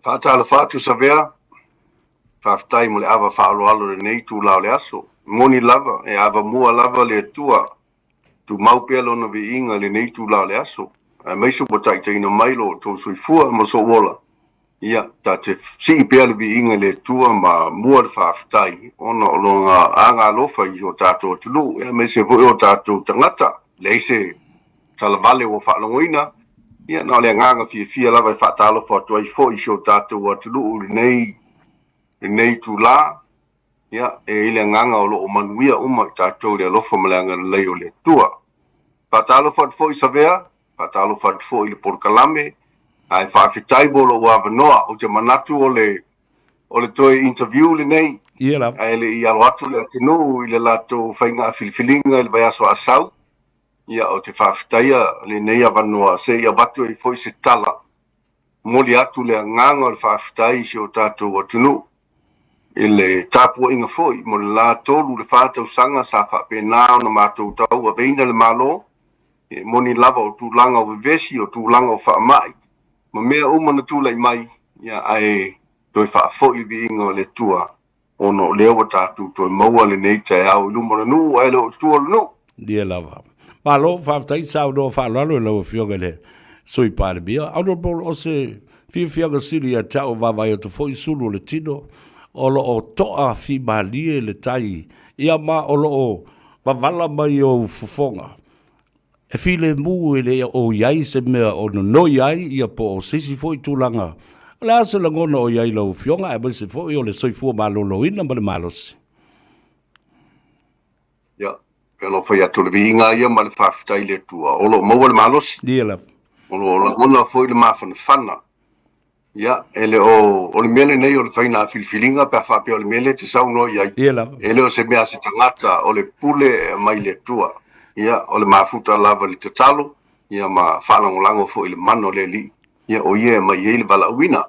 Faatalofa atu Savea, faafetai mo le ava faaaloalo i lenei itula o le aso. E moni lava, e avamua lava le Atua, tumau pea Lona viiga i lenei itula o le aso, aemaise ua taitaiina mai lo outou soifua ma sou ola. Ia, tatou te sii pea le viiga i le Atua ma mua le faafetai ona o Lona agaalofa i o tatou atunuu, aemaise foi o tatou tagata. Leai se talavale ua faalogoina, ia na o le agaga fiafia lava e faatalofa atu ai foi i si o tatou atunuu i lenei, lenei itula. Ia, e i ai le agaga o lo o manuia uma i tatou i le alofa ma le agalelei o le Atua. Faatalofa atu foi Savea, faatalofa atu foi i le polokalame, ae faafetai mo lou avanoa. Ou te manatu o le o le toe interview lenei. Ia lava. Ae le i alo atu le atunuu i le latou faiga filifiliga i le vaiaso Asau. Ia, ou te faafetaia lenei avanoa se i avatu ai foi se tala, momoli atu le agaga o le faafetai i si o tatou atunuu i le tapuaiga foi mo le la 3 le 4 tausaga sa faapena ona matou tauaveina le Malo. E moni lava o tulaga o vevesi, o tulaga o faamai, ma mea uma na tulai mai, ia, ae toe faafoi le viiga o le Atua ona o lea ua tatou toe maua lenei taeao i luma o le nuu ae le o i tua o le nuu. Ia lava. Malo, faafetai saunoa faaaloalo i lau Afioga i le Sui Palemia. Honourable, o se fiafiaga sili ia te au vaavaai atu foi sulu o le tino, o lo o toafimalie le tai, ia ma o lo o vavala mai ou fofoga. E filemu e le o i ai se mea o nonoi ai ia po o se isi foi tulaga. O le a se lagona o i ai lau Afioga aemaise foi o le soifua maloloina ma le malosi? Ia, e alofa ia atu le viiga ia ma le faafetai i le Atua o lo o maua le malosi. Ia lava. O lo o lagona foi le mafanafana. Ia, e le o, o le mea lenei o le faiga filifiliga pe a faapea o le mea lea e te saunoa i ai. Ia lava. E le o se mea a se tagata, o le pule e aumai i le Atua. Ia, o le mafuta lava i le tatalo, ia ma faalagolago foi i le mana o le Alii, ia o ia e aumai ai le valaauina.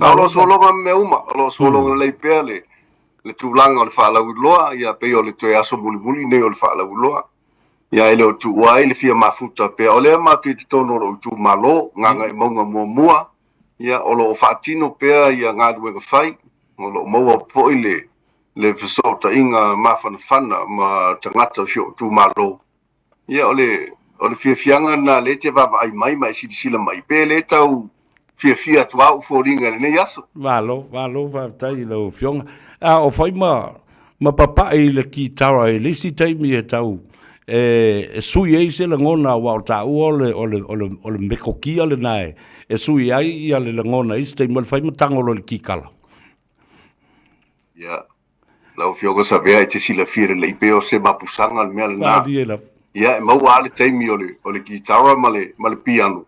A o lo o sologa ma mea uma, o lo o sologa lelei pea le, le tulaga o le faalauiloa, ia pei o le toe aso mulimuli nei o le faalauiloa. Ia e le o tuua ai le fia mafuta pea. O lea matou i totonu o lou itumalo, Gagaemauga muamua, ia o lo o faatino pea ia galuega fai, o lo o maua foi le, le fesootaiga mafanafana ma tagata o si ou itumalo. Ia o le, o le fiafiaga lena lea e te vaavaai mai ma e silasila mai, pe le tau fiafia atu lava ou foliga i lenei aso. Malo, malo faafetai i lau Afioga. A o fai ma, ma papai i le kitara i le isi taimi e tau e sui ai se lagona aua o taua o le, o le, o le, o le metokia lena e, e sui ai ia le lagona i isi taimi o le fai ma tago loa i le kikala. Ia, lau Afioga Savea e te silafia lelei pe o se mapusaga le mea lena. Malie lava. Ia, e maua lava le taimi o le, o le kitara ma le, ma le piano.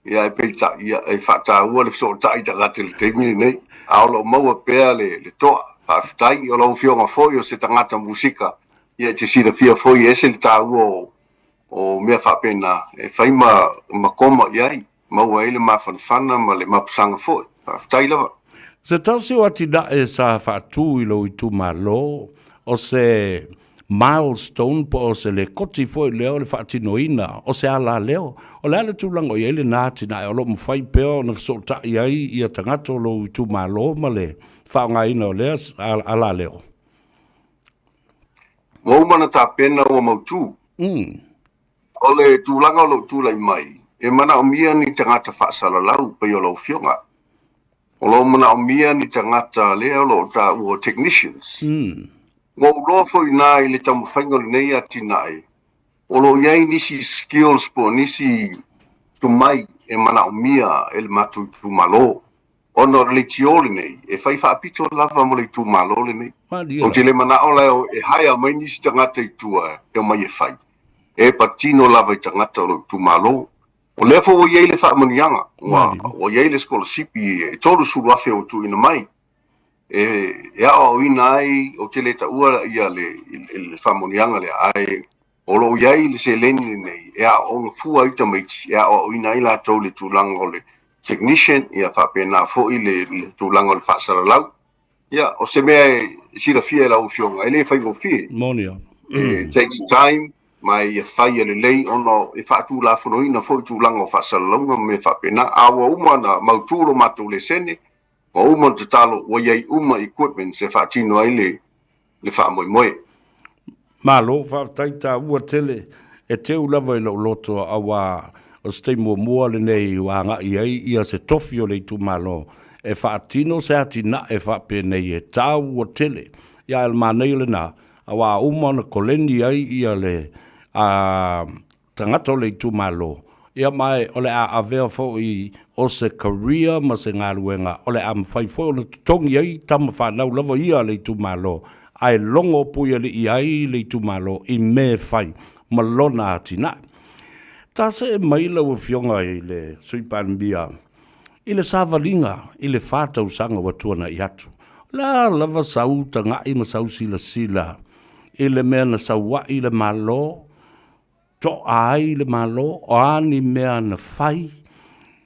Ia, ae peitai, ia, e faataua le fesootai tagata i le taimi lenei. A o lo o maua pea le, le toa. Faafetai. O lau Afioga foi o se tagata musika, ia, e te silafia foi e ese le taua o, o mea faapena e fai ma, ma koma i ai. Maua ai le mafanafana ma le mapusaga foi. Faafetai lava. Se tasi o atinae sa faatu i lou itumalo, o se milestone po o se lekoti foi lea o le faatinoina o se alaleo. O le a le tulaga o i ai lena atinae o lo o mafai pea ona fesootai ai ia tagata o lou itumalo ma le faaaogaina o lea alaleo? Ua uma ona tapena ua mautu. O le tulaga o lou tulai mai, e manaomia ni tagata faasalalau pei o lau Afioga. O lo o manaomia ni tagata lea o lo o taua o technicians. Ua ou iloa foi i ina i le taumafaiga o lenei atinae, o lo o i ai nisi skills po o nisi tomai e manaomia e le matou itumalo. Ona o le leitio lenei, e fai faapito lava mo le itumalo lenei. Malie Ou te lava. le manao la e hire mai nisi tagata i tua e omai e fai. E patino lava i tagata o lou itumalo. O lea foi ua i ai le faamanuiaga, ua, Malie. ua i ai le sikolasipi e 30,000 ua tuuina mai e, e aoaoina ai, ou te le taua ia le, le faamanuiaga lea, ae O lo o i ai le seleni lenei e aooga fua ai tamaiti, e aoaoina ai latou i le tulaga o le technician, ia faapena foi le, le tulaga o le faasalalau. Ia, o se mea e silafia e lau Afioga, e le faigofie. Moni lava. It takes time. Ma ia fai e lelei ona e faatulafonoina foi tulaga o faasalalauga ma mea faapena. A ua uma ona mautu lo matou lesene, ua uma ona tatalo, ua i ai uma equipments e faatino ai le faamoemoe. Malo, faafetai taua tele e teu lava i lou loto auā o se taimi muamua lenei ua agai ai ia se tofi o le itumalo e faatino se atinae faapenei e taua tele. Ia ae o le manaia lena, auā uma ona koleni ai ia le tagata o le itumalo, ia ma o le a avea foi o se career ma se galuega o le a mafai foi ona totogi ai tama fanau lava ia a le itumalo, ae logo puialii ai le itumalo i mea e fai ma lona atinae. Ta see mai lau Afioga i le Sui Palemia i le savaliga i le 4 tausaga ua tuanai atu. O le a lava sau tagai ma sau silasila i le mea na saua'i le Malo, to'a ai le Malo, o a ni mea na fai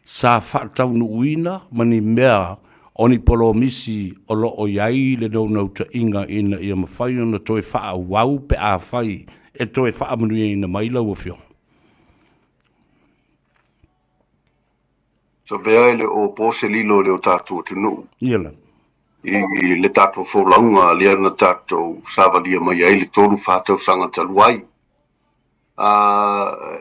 sa faataunuuina ma ni mea o ni polomisi o lo o i ai le naunautaiga ina ia mafai ona toe faaauau pe afai e toe faamanuiaina mai lau Afioga? Savea e le o po se lilo i le o tatou atunuu. Ia lava. I le tatou folauga lea na tatou savalia mai ai le 3-4 tausaga talu ai.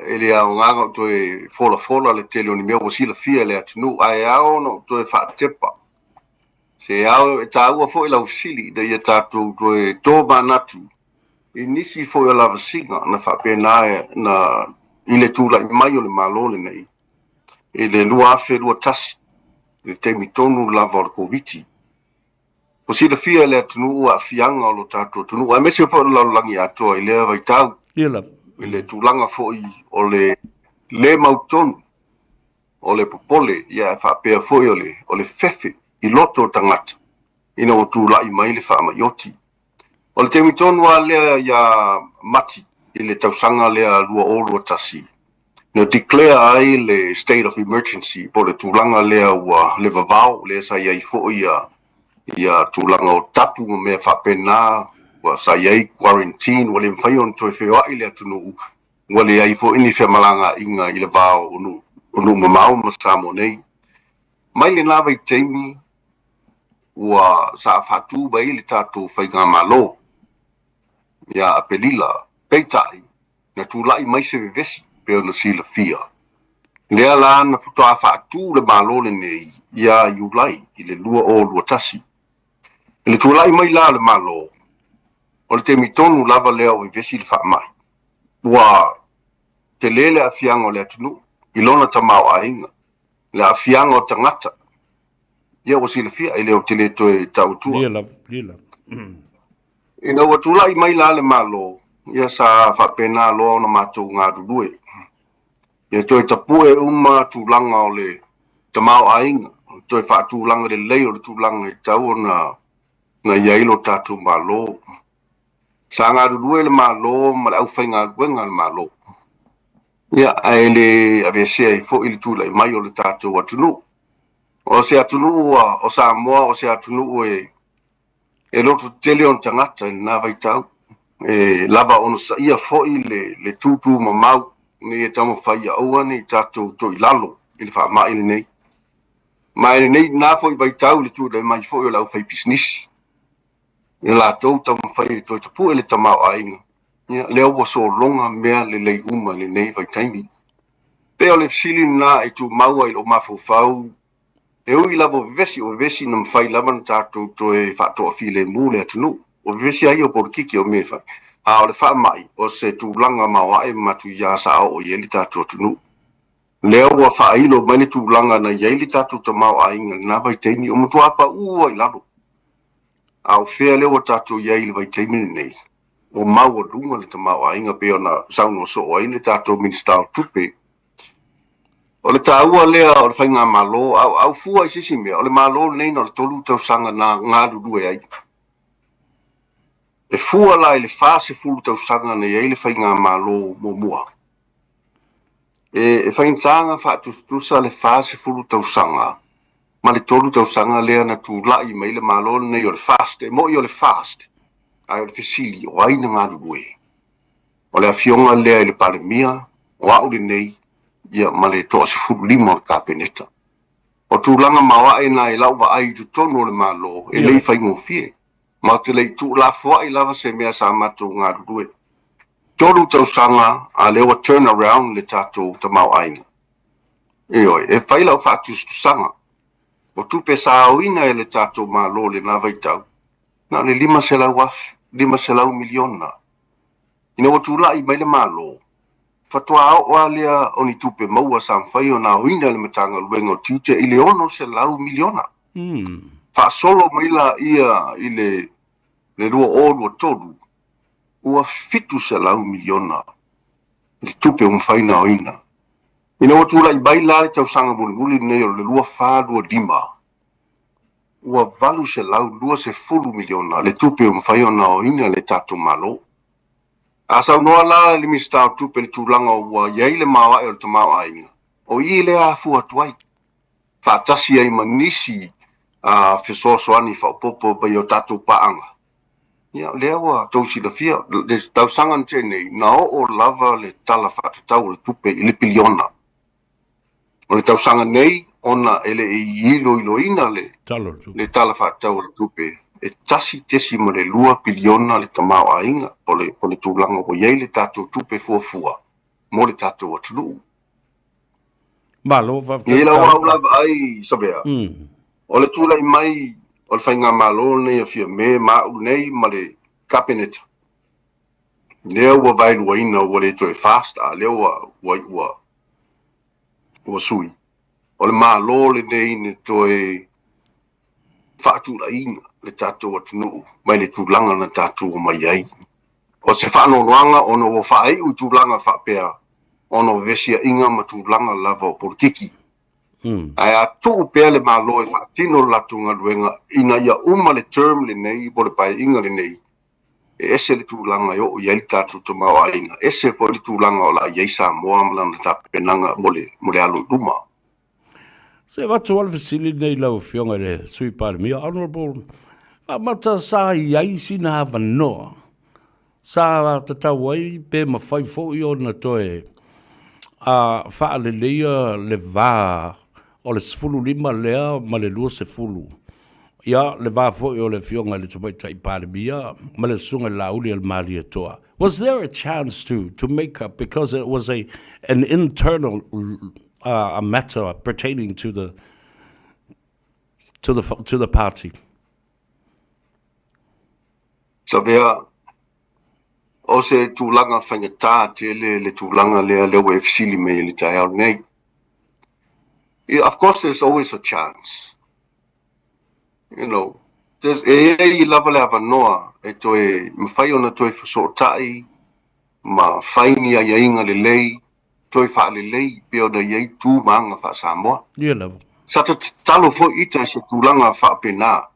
E le aoga ona ou toe folafola le tele o ni mea ua silafia e le atunuu, ae ao ona ou toe faatepa. Se ao e taua foi lau fesili ina ia tatou toe tomanatu i nisi foi o lavasiga na faapena na i le tulai mai o le Malo lenei i le 2021, i le taimi tonu lava o le Koviti. Ua silafia e le atunuu aafiaga o lo tatou atunuu, aemaise foi o le lalolagi atoa i lea vaitau. Ia lava. I le tulaga foi o le le mautonu, o le popole, ia e faapea foi o le fefe i loto o tagata ina ua tulai mai le faamai oti. O le taimi tonu lava lea ia Mati i le tausaga lea 2021, na declare ai le state of emergency, po o le tulaga lea ua le vavao, lea sa i ai foi ia tulaga o tapu ma mea faapena, ua sa i ai quarantine, ua le mafai ona toe feoai le atunuu, ua leai foi ni femalagaaiga i le va o nuu mamao ma Samoa nei. Mai lena vaitaimi ua sa faatu mai le tatou faigamalo ia Aperila, peitai na tulai mai se vevesi pe ona silafia. Lea la na faatoa faatu le Malo lenei ia Iulai i le 2021. I le tulai mai la o le Malo, o le taimi tonu lava lea o vevesi le faamai. Ua tele le aafiaga o le atunuu i lona tamaoaiga, le aafiaga o tagata. Ia ua silafia, e le o te le toe tautua. Ia lava, ia lava. Ina ua tulai mai la le Malo, ia sa faapena loa ona matou galulue. Ia toe tapue uma tulaga o le tamaoaiga, toe faatulaga lelei o le tulaga e tatau ona na i ai lo tatou Malo. Sa galulue le Malo ma le aufaigaluega a le Malo. Ia, ae le aveesea ai foi le tulai mai o le tatou atunuu. O se atunuu o Samoa, o se atunuu e loto tele ona tagata i lena vaitau. E lava onosaia foi le tūtū mamau ina ia taumafai ia aua ne i tatou toilalo i le faamai lenei. Ma e lenei na foi vaitau i le tulai mai foi o le aufaipisinisi. I le latou taumafai e toe tapue le tamaoaiga, ia, lea ua sologa mea lelei uma i lenei vaitaimi. Pe o le fesili lena e tumau ai i lou mafaufau, e ui lava o vevesi, o vevesi na mafai lava ona tatou toe faatoafilemu le atunuu. O vevesi lava ia o polokiki o mea e fai. A o le faamai, o se tulaga maoae ma matuia sa oo i ai le tatou atunuu. Lea ua faailo mai le tulaga na i ai le tatou tamaoaiga i lena vaitaimi, o matua paū ai i lalo. A o fea lea ua tatou i ai i le vaitaimi lenei, ua maualuga le tamaoaiga pei ona saunoa soo ai le tatou Minisita o Tupe. O le taua lea o le faigamalo, a ou fua i se isi mea, o le Malo lenei na o le 3 tausaga na galulue ai. E fua la i le 40 tausaga na i ai le faigamalo muamua. E faigata ona faatusatusa le 40 tausaga ma le 3 tausaga lea na tulai mai le Malo lenei o le FAST. E moni o le FAST, ae o le fesili, o ai na galulue? O le Afioga lea i le Palemia, o a'u lenei, ia ma le toa-15 o le Kapeneta. O tulaga maoae na i lau vaai i totonu o le Malo, e le i faigofie. Ma ou te le i tuulafoai lava se mea sa matou galulue. 3 tausaga a lea ua turn around le tatou tamaoaiga. Ioe, e fai lau faatusatusaga. O tupe sa aoina e le tatou Malo i lena vaitau, na o le 500 afe, 500 miliona. Ina ua tulai mai le Malo, faatoa oo lava lea o ni tupe maua sa mafai ona aoina e le Matagaluega o Tiute i le 600 miliona. Faasolo mai laia i le 2023, ua 700 miliona le tupe ua mafai ona aoina. Ina ua tulai mai la le tausaga mulimuli lenei o le 24/25, ua 820 miliona le tupe ua mafai ona aoina e le tatou Malo. A saunoa la le Minisita o Tupe i le tulaga ua i ai le maoae o le tamaoaiga, o i lea afua atu ai, faatasi ai ma nisi fesoasoani faaopoopo mai o tatou paaga. Ia, lea ua outou silafia, le tausaga na tea nei, na oo lava le Tala Faatatau o le Tupe i le piliona. O le tausaga nei, ona e le i iloiloina le Tala o le Tupe. le Tala Faatatau o le Tupe, e 1.2 piliona le tamaoaiga po o le tulaga ua i ai le tatou tupe fuafua mo le tatou atunuu. Malo, faafetai. I lau au lava ai, Savea, o le tulai mai o le faigamalo lenei a Fiame ma au nei ma le Kapeneta, lea ua vaeluaina ua le toe FAST, a lea ua sui. O le Malo lenei na toe faatulaiina le tatou atunuu mai le tulaga na tatou omai ai. O se faanoanoaga ona ua faaiu i tulaga faapea ona o vesiaiga ma tulaga lava o polokiki. Ae a tuu pea le Malo e faatino le latou galuega ina ia uma le term lenei po o le paeaiga lenei, e ese le tulaga e oo i ai le tatou tamaoaiga, ese foi le tulaga o le a i ai Samoa ma lana tapenaga mo le alo i luma. Se avatu lava le fesili lenei i lau Afioga i le Sui Palemia, Honorable, faamata sa i ai sina avanoa sa tatau ai pe mafai foi ona toe faaleleia le va o le 15 lea ma le 20, ia le va foi o le Afioga i le Tamaitai Palemia ma le Susuga i le Laauli a le Malietoa. Was there a chance to make up because it was a an internal a matter pertaining to the party? Savea, o se tulaga faigata tele le tulaga lea lea ua e fesili mai i le taeao nei. Yeah, of course there's always a chance. E i ai lava le avanoa e toe mafai ona toe fesootai ma fai ni aiaiga lelei, toe faalelei pe ona i ai tu ma aga faa-Samoa. Ia lava. Sa tatalo foi ita i se tulaga faapena.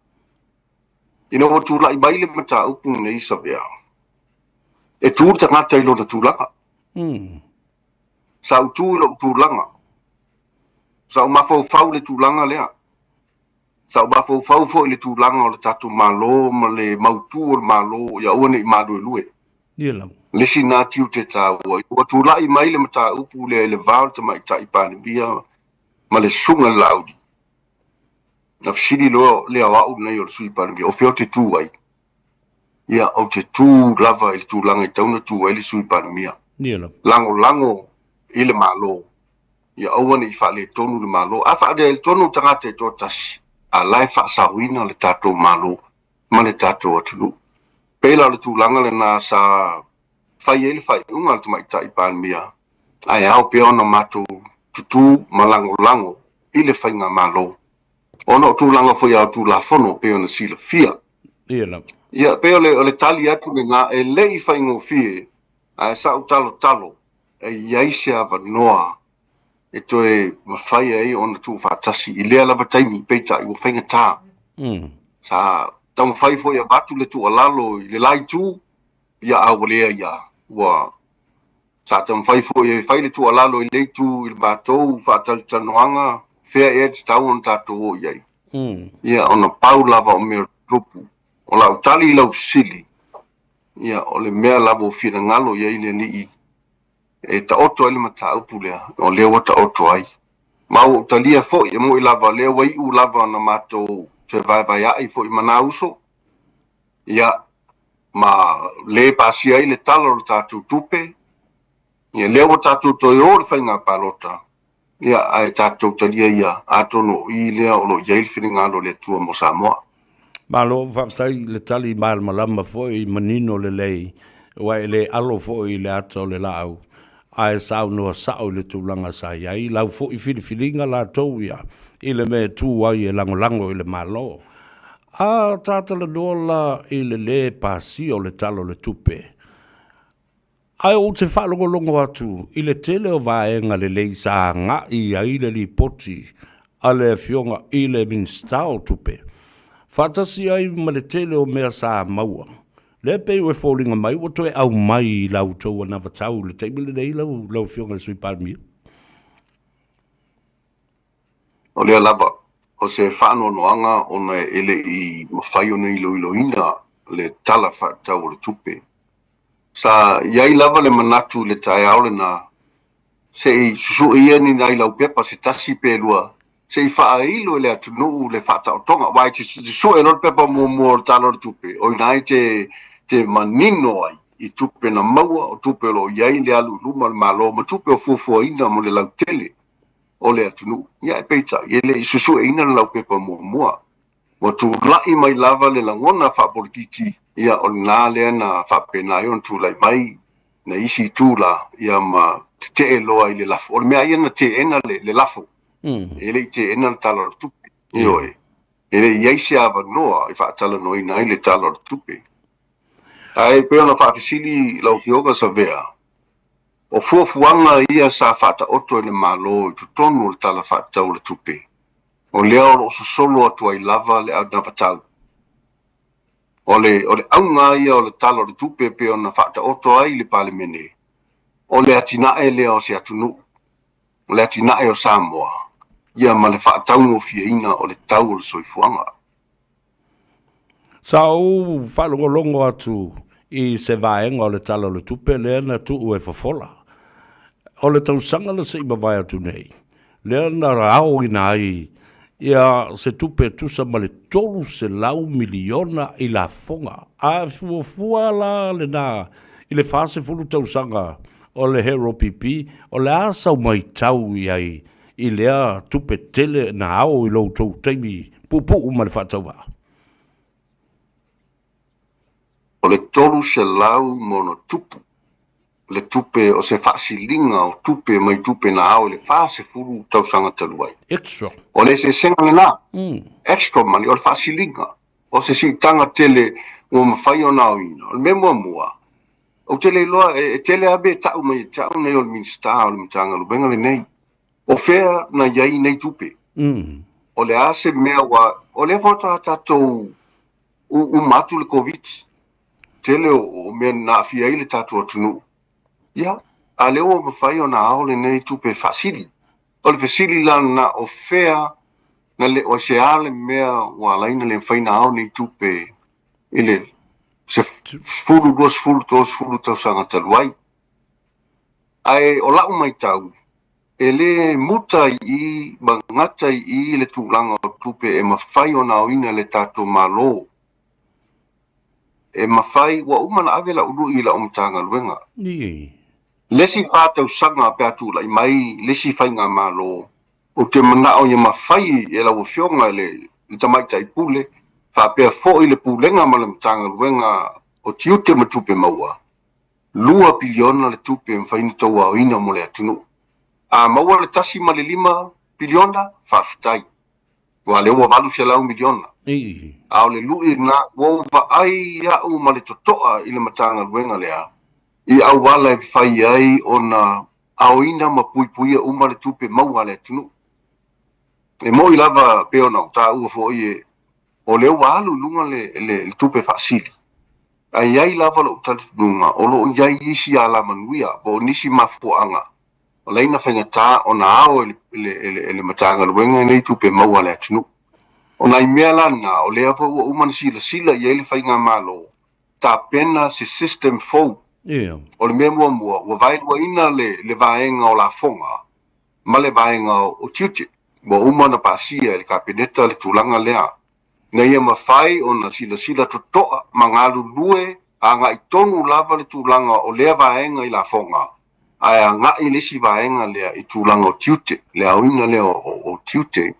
Ina ua tulai mai le mataupu nei, Savea, e tu le tagata i lona tulaga. Sa ou tu i lou tulaga. Sa ou mafaufau le tulaga lea. Sa ou mafaufau foi i le tulaga o le tatou Malo ma le mautu o le Malo ia aua ne i maluelue. Ia lava. Le isi na tiute taua. Ua tulai mai le mataupu lea i le va o le Tamaitai Palemia ma le Susuga i le Laauli. Na fesili loa lea o au nei o le Sui Palemia, o fea ou te tu ai? Ia, ou te tu lava i le tulaga e tatau ona tu ai le Sui Palemia. Ia lava. Lagolago i le Malo. Ia aua ne i faaletonu le Malo. A faaletonu tagata e toatasi, a la e faasaoina le tatou Malo ma le tatou atunuu. Pei la o le tulaga lena sa fai ai le faaiuga a le Tamaitai Palemia, ae ao pea ona matou tutū ma lagolago i le faigamalo. Ona o tulaga foi a o Tulafono pei ona silafia. Ia lava. Ia, pei o le tali atu lena, e le i faigofie, ae sa ou talotalo e i ai se avanoa e toe mafai ai ona tuufaatasi i lea lava taimi, peitai ua faigata. Sa taumafai foi e avatu le tuualalo i le la itu, ia a ua leai ia, ua sa taumafai foi e fai le tuualalo i le itu i le matou faatalatalanoaga, fea ea e tatau ona tatou o i ai. Ia, ona pau lava o mea tupu. O lau tali i lau fesili, Ia, o le mea lava ua finagalo i ai le Alii e taoto ai le mataupu lea, o lea ua taoto ai. Ma ua ou talia foi, e moni lava o lea ua iu lava ona matou fevaevaea'i foi ma na uso, ia, ma le pasia ai le Tala o le tatou Tupe, ia, lea ua tatou toe o i le faiga palota, ia, ae tatou talia ia, atonu o i lea o lo o i ai le finagalo o le Atua mo Samoa. Malo, faafetai i le tali malamalama foi manino lelei, aua e le alo foi i le ata o le laau, ae saunoa sao i le tulaga sa i ai lau foi filifiliga latou ia i le mea e tu ai e lagolago i le Malo. A ta talanoa la i le lē pasia o le Tala o le Tupe, Ae ou te faalogologo atu i le tele o vaega lelei sa agai i ai le lipoti a le Afioga i le Minisita o Tupe, faatasi ai ma le tele o mea sa maua. Lea pei ua foliga mai ua toe aumai i la outou anavatau i le taimi lenei lau, lau Afioga i le Sui Palemia. O lea lava, o se faanoanoaga ona e le i mafai ona iloiloina le Tala Faatatau o le Tupe. Sa i ai lava le manatu i le taeao lena, se i susue ia ni nai laupepa se tasi pe lua, se i faailo i le atunuu le faataotoga. Aua e te sue loa le pepa muamua o le Tala o le Tupe, o i ina e te manino ai i tupe na maua, o tupe o lo o i ai le alu i luma o le Malo ma tupe o fuafuaina mo le lautele o le atunuu. Ia, peitai, e le i susueina le laupepa muamua. Ua tulai mai lava le lagona faapolititi, ia o lena lea na faapena ai ona tulai mai na isi itu la, ia ma tetee loa i le lafo. O le mea ia na teena le, le lafo, e le i teena le Tala o le Tupe. Ioe, e le i i ai se avanoa e faatalanoaina ai le Tala o le Tupe. Ae pei ona faafesili lau Afioga Savea, o fuafuaga ia sa faataoto e le Malo i totonu o le Tala Faatatau o le Tupe, O lea o lo o sosolo atu ai lava le anavatau. O le, o le auga ia o le Tala o le Tupe e pei ona faataoto ai i le Palemene, o le atinae lea o se atunuu, o le atinae o Samoa, ia ma le faataugofieina o le tau o le soifuaga. Sa ou faalogologo atu i se vaega o le Tala o le Tupe lea na tuu e fofola. O le tausaga na se i mavae atu nei, lea na aoina ai ia se tupe e tusa ma le $300 miliona i lafoga. A fuafua la lena i le 40 tausaga o le Hero PP, o le a sau maitau i ai i lea tupe tele na ao i lo outou taimi puupuu ma le faatauvaa? O le 300 ma ona tupu le tupe o se faasiliga o tupe mai tupe na ao i le 40 tausaga talu ai. Extra. O le eseesega lena. Extra money, o le faasiliga o se siitaga tele ua mafai ona aoina. O le mea muamua, ou te le iloa, e tele lava mea e tau mai ia te au nei o le Minisita o le Matagaluega lenei. O fea na i ai nei tupe? O le a se mea ua... O lea faatoa tatou uma atu le Koviti. Tele o mea na aafia ai le tatou atunuu. Ia, a lea ua mafai ona ao lenei tupe faasili. O le fesili la lena, o fea na le, o se a le mea ua ala ai ona le mafai ona ao nei tupe i le 10, 20, 30 tausaga talu ai? Ae o lau matau, e le muta i i ma gata i i le tulaga o tupe e mafai ona aoina e le tatou Malo. E mafai, ua uma ona ave lau lui i lau Matagaluega. Le isi fa tausaga pe a tulai mai le isi faigamalo, ou te manao ia mafai e lau Afioga i le Tamaitai Pule faapea foi le Pulega ma le Matagaluega o Tiute ma Tupe Maua, $2 piliona le tupe e mafai ona tauaoina mo le atunuu. A maua le $1.5 piliona, faafetai, aua o lea ua $800 miliona. A o le lui lena, ua ou vaai au ma le totoa i le Matagaluega lea i auala e mafai ai ona aoina ma puipuia uma le tupe maua a le atunuu. E moni lava pei ona ou taua foi o lea ua alu i luga le tupe faasili, Ae i ai lava lou talitonuga o lo o i ai isi alamanuia po o nisi mafuaaga o la ina faigata ona ao e le Matagaluega nei tupe maua a le atunuu. O nai mea la na, o lea foi ua uma ona silasila i ai le Faigamalo tapena se system fou. Ia. O le mea muamua, ua vaeluaina le vaega o lafoga ma le vaega o tiute. Ua uma ona pasia e le Kapeneta le tulaga lea, ina ia mafai ona silasila totoa ma galulue agai tonu lava le tulaga o lea vaega i lafoga, ae agai le isi vaega lea i tulaga o tiute, le aoina lea o tiute.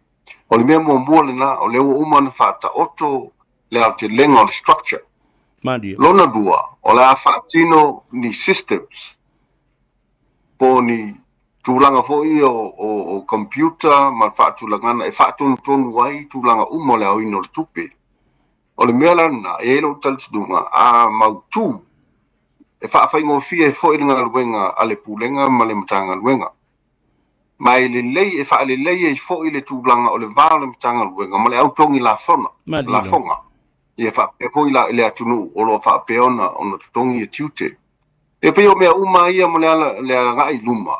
O le mea muamua lena, o lea ua uma ona faataoto le aotelega o le structure. Malie. Lona lua, o le a faatino ni systems po o ni tulaga foi ia o computer ma le faatulagana e faatonutonu ai tulaga uma o le aoina o le tupe. O le mea la lena, e i ai lou talitonuga, a mautu, e faafaigofie ai foi le galuega a le Pulega ma le Matagaluega. Ma e lelei, e faalelei ai foi le tulaga o le va o le Matagaluega ma le au togi lafoga. Lafoga. Ia faapea foi la i le atunuu o lo o faapea ona totogi tiute. E pei o mea uma ia mo le ala le agai i luma.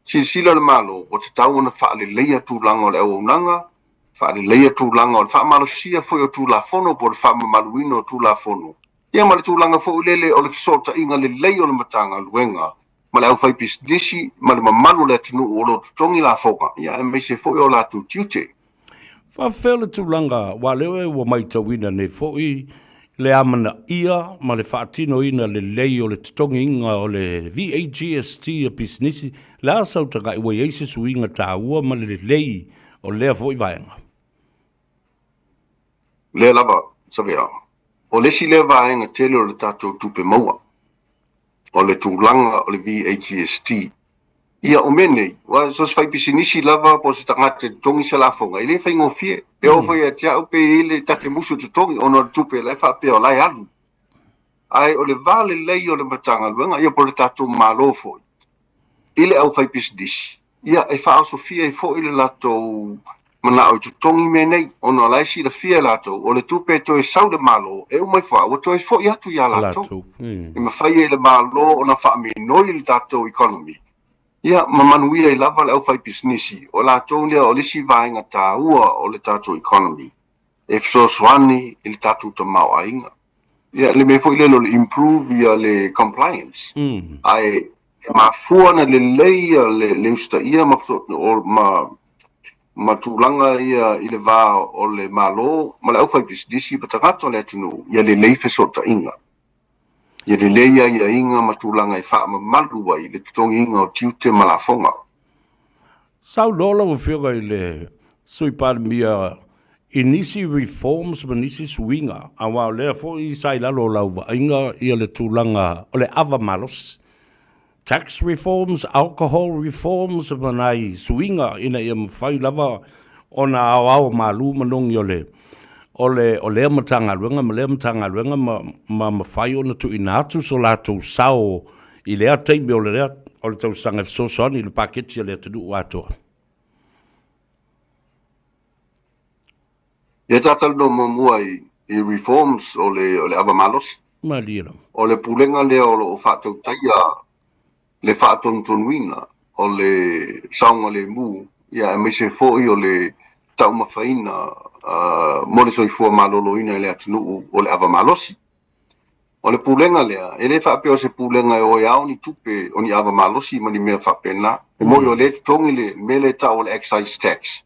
Silasila le Malo, ua tatau ona faaleleia tulaga o le auaunaga, faaleleia tulaga o le faamalosia foi o Tulafono po o le faamamaluina o Tulafono, ia ma le tulaga foi lele o le fesootaiga lelei o le Matagaluega ma le aufaipisinisi ma le mamalu o le atunuu o lo o totogi lafoga, ia aemaise foi o latou tiute. Faafefea le tulaga, aua o lea ua matauina nei foi le amanaia ma le faatinoina lelei o le totogiina o le VAGST a pisinisi, le a sau tagai ua i ai se suiga taua ma le lelei o lea foi vaega? Lea lava, Savea, o le isi lea vaega tele o le tatou tupe maua, o le tulaga o le VAGST. Ia, o mea nei, aua so o se faipisinisi lava po o se tagata e totogi se lafoga, e le faigofie. E oo foi ia te au pe i ai le ta te musu e totogi ona o le tupe la e faapea o la e alu. Ae o le va lelei o le Matagaluega, ia po o le tatou Malo foi, i le aufaipisinisi, ia, e faaosofia ai foi le latou manao e totogi mea nei, ona o la e silafia e latou, o le tupe e toe sau i le Malo, e uma ifo lava ua toe foi atu ia latou. E mafai ai e le Malo ona faaminoi le tatou economy, ia, ma manuia ai lava le aufaipisinisi, o latou lea o le isi vaega taua o le tatou economy e fesoasoani i le tatou tamaoaiga. Ia, le mea foi lele o le improve ia le compliance. Ae e mafua ona lelei ia le usitaia ma ma tulaga ia i le va o le Malo ma le aufaipisinisi ma tagata o le atunuu, ia lelei fesootaiga. Ia lelei aiaiga ma tulaga e faamamalu ai le totogiina o tiute ma lafoga. Saunoa lau Afioga i le Sui Palemia i nisi reforms ma nisi suiga, aua o lea foi sa i lalo o lau vaaiga ia le tulaga o le ava malosi, tax reforms, alcohol reforms ma nai suiga ina ia mafai lava ona aoao malu manogi o le o le o lea Matagaluega ma lea Matagaluega ma ma mafai ona tuuina atu so latou sao i lea taimi o le o le tausaga e fesoasoani i le paketi a le atunuu atoa. Ia ta talanoa muamua i reforms o le ava malosi. Malie lava. O le pulega lea o lo o faatautaia le faatonutonuina o le saogalemu, ia aemaise foi o le taumafaina mo le soifua maloloina i le atunuu o le ava malosi. O le pulega lea, e le faapea o se pulega e o e ao ni tupe o ni ava malosi ma ni mea faapena. E moni o lea e totogi le mea lea e tau o le excise tax,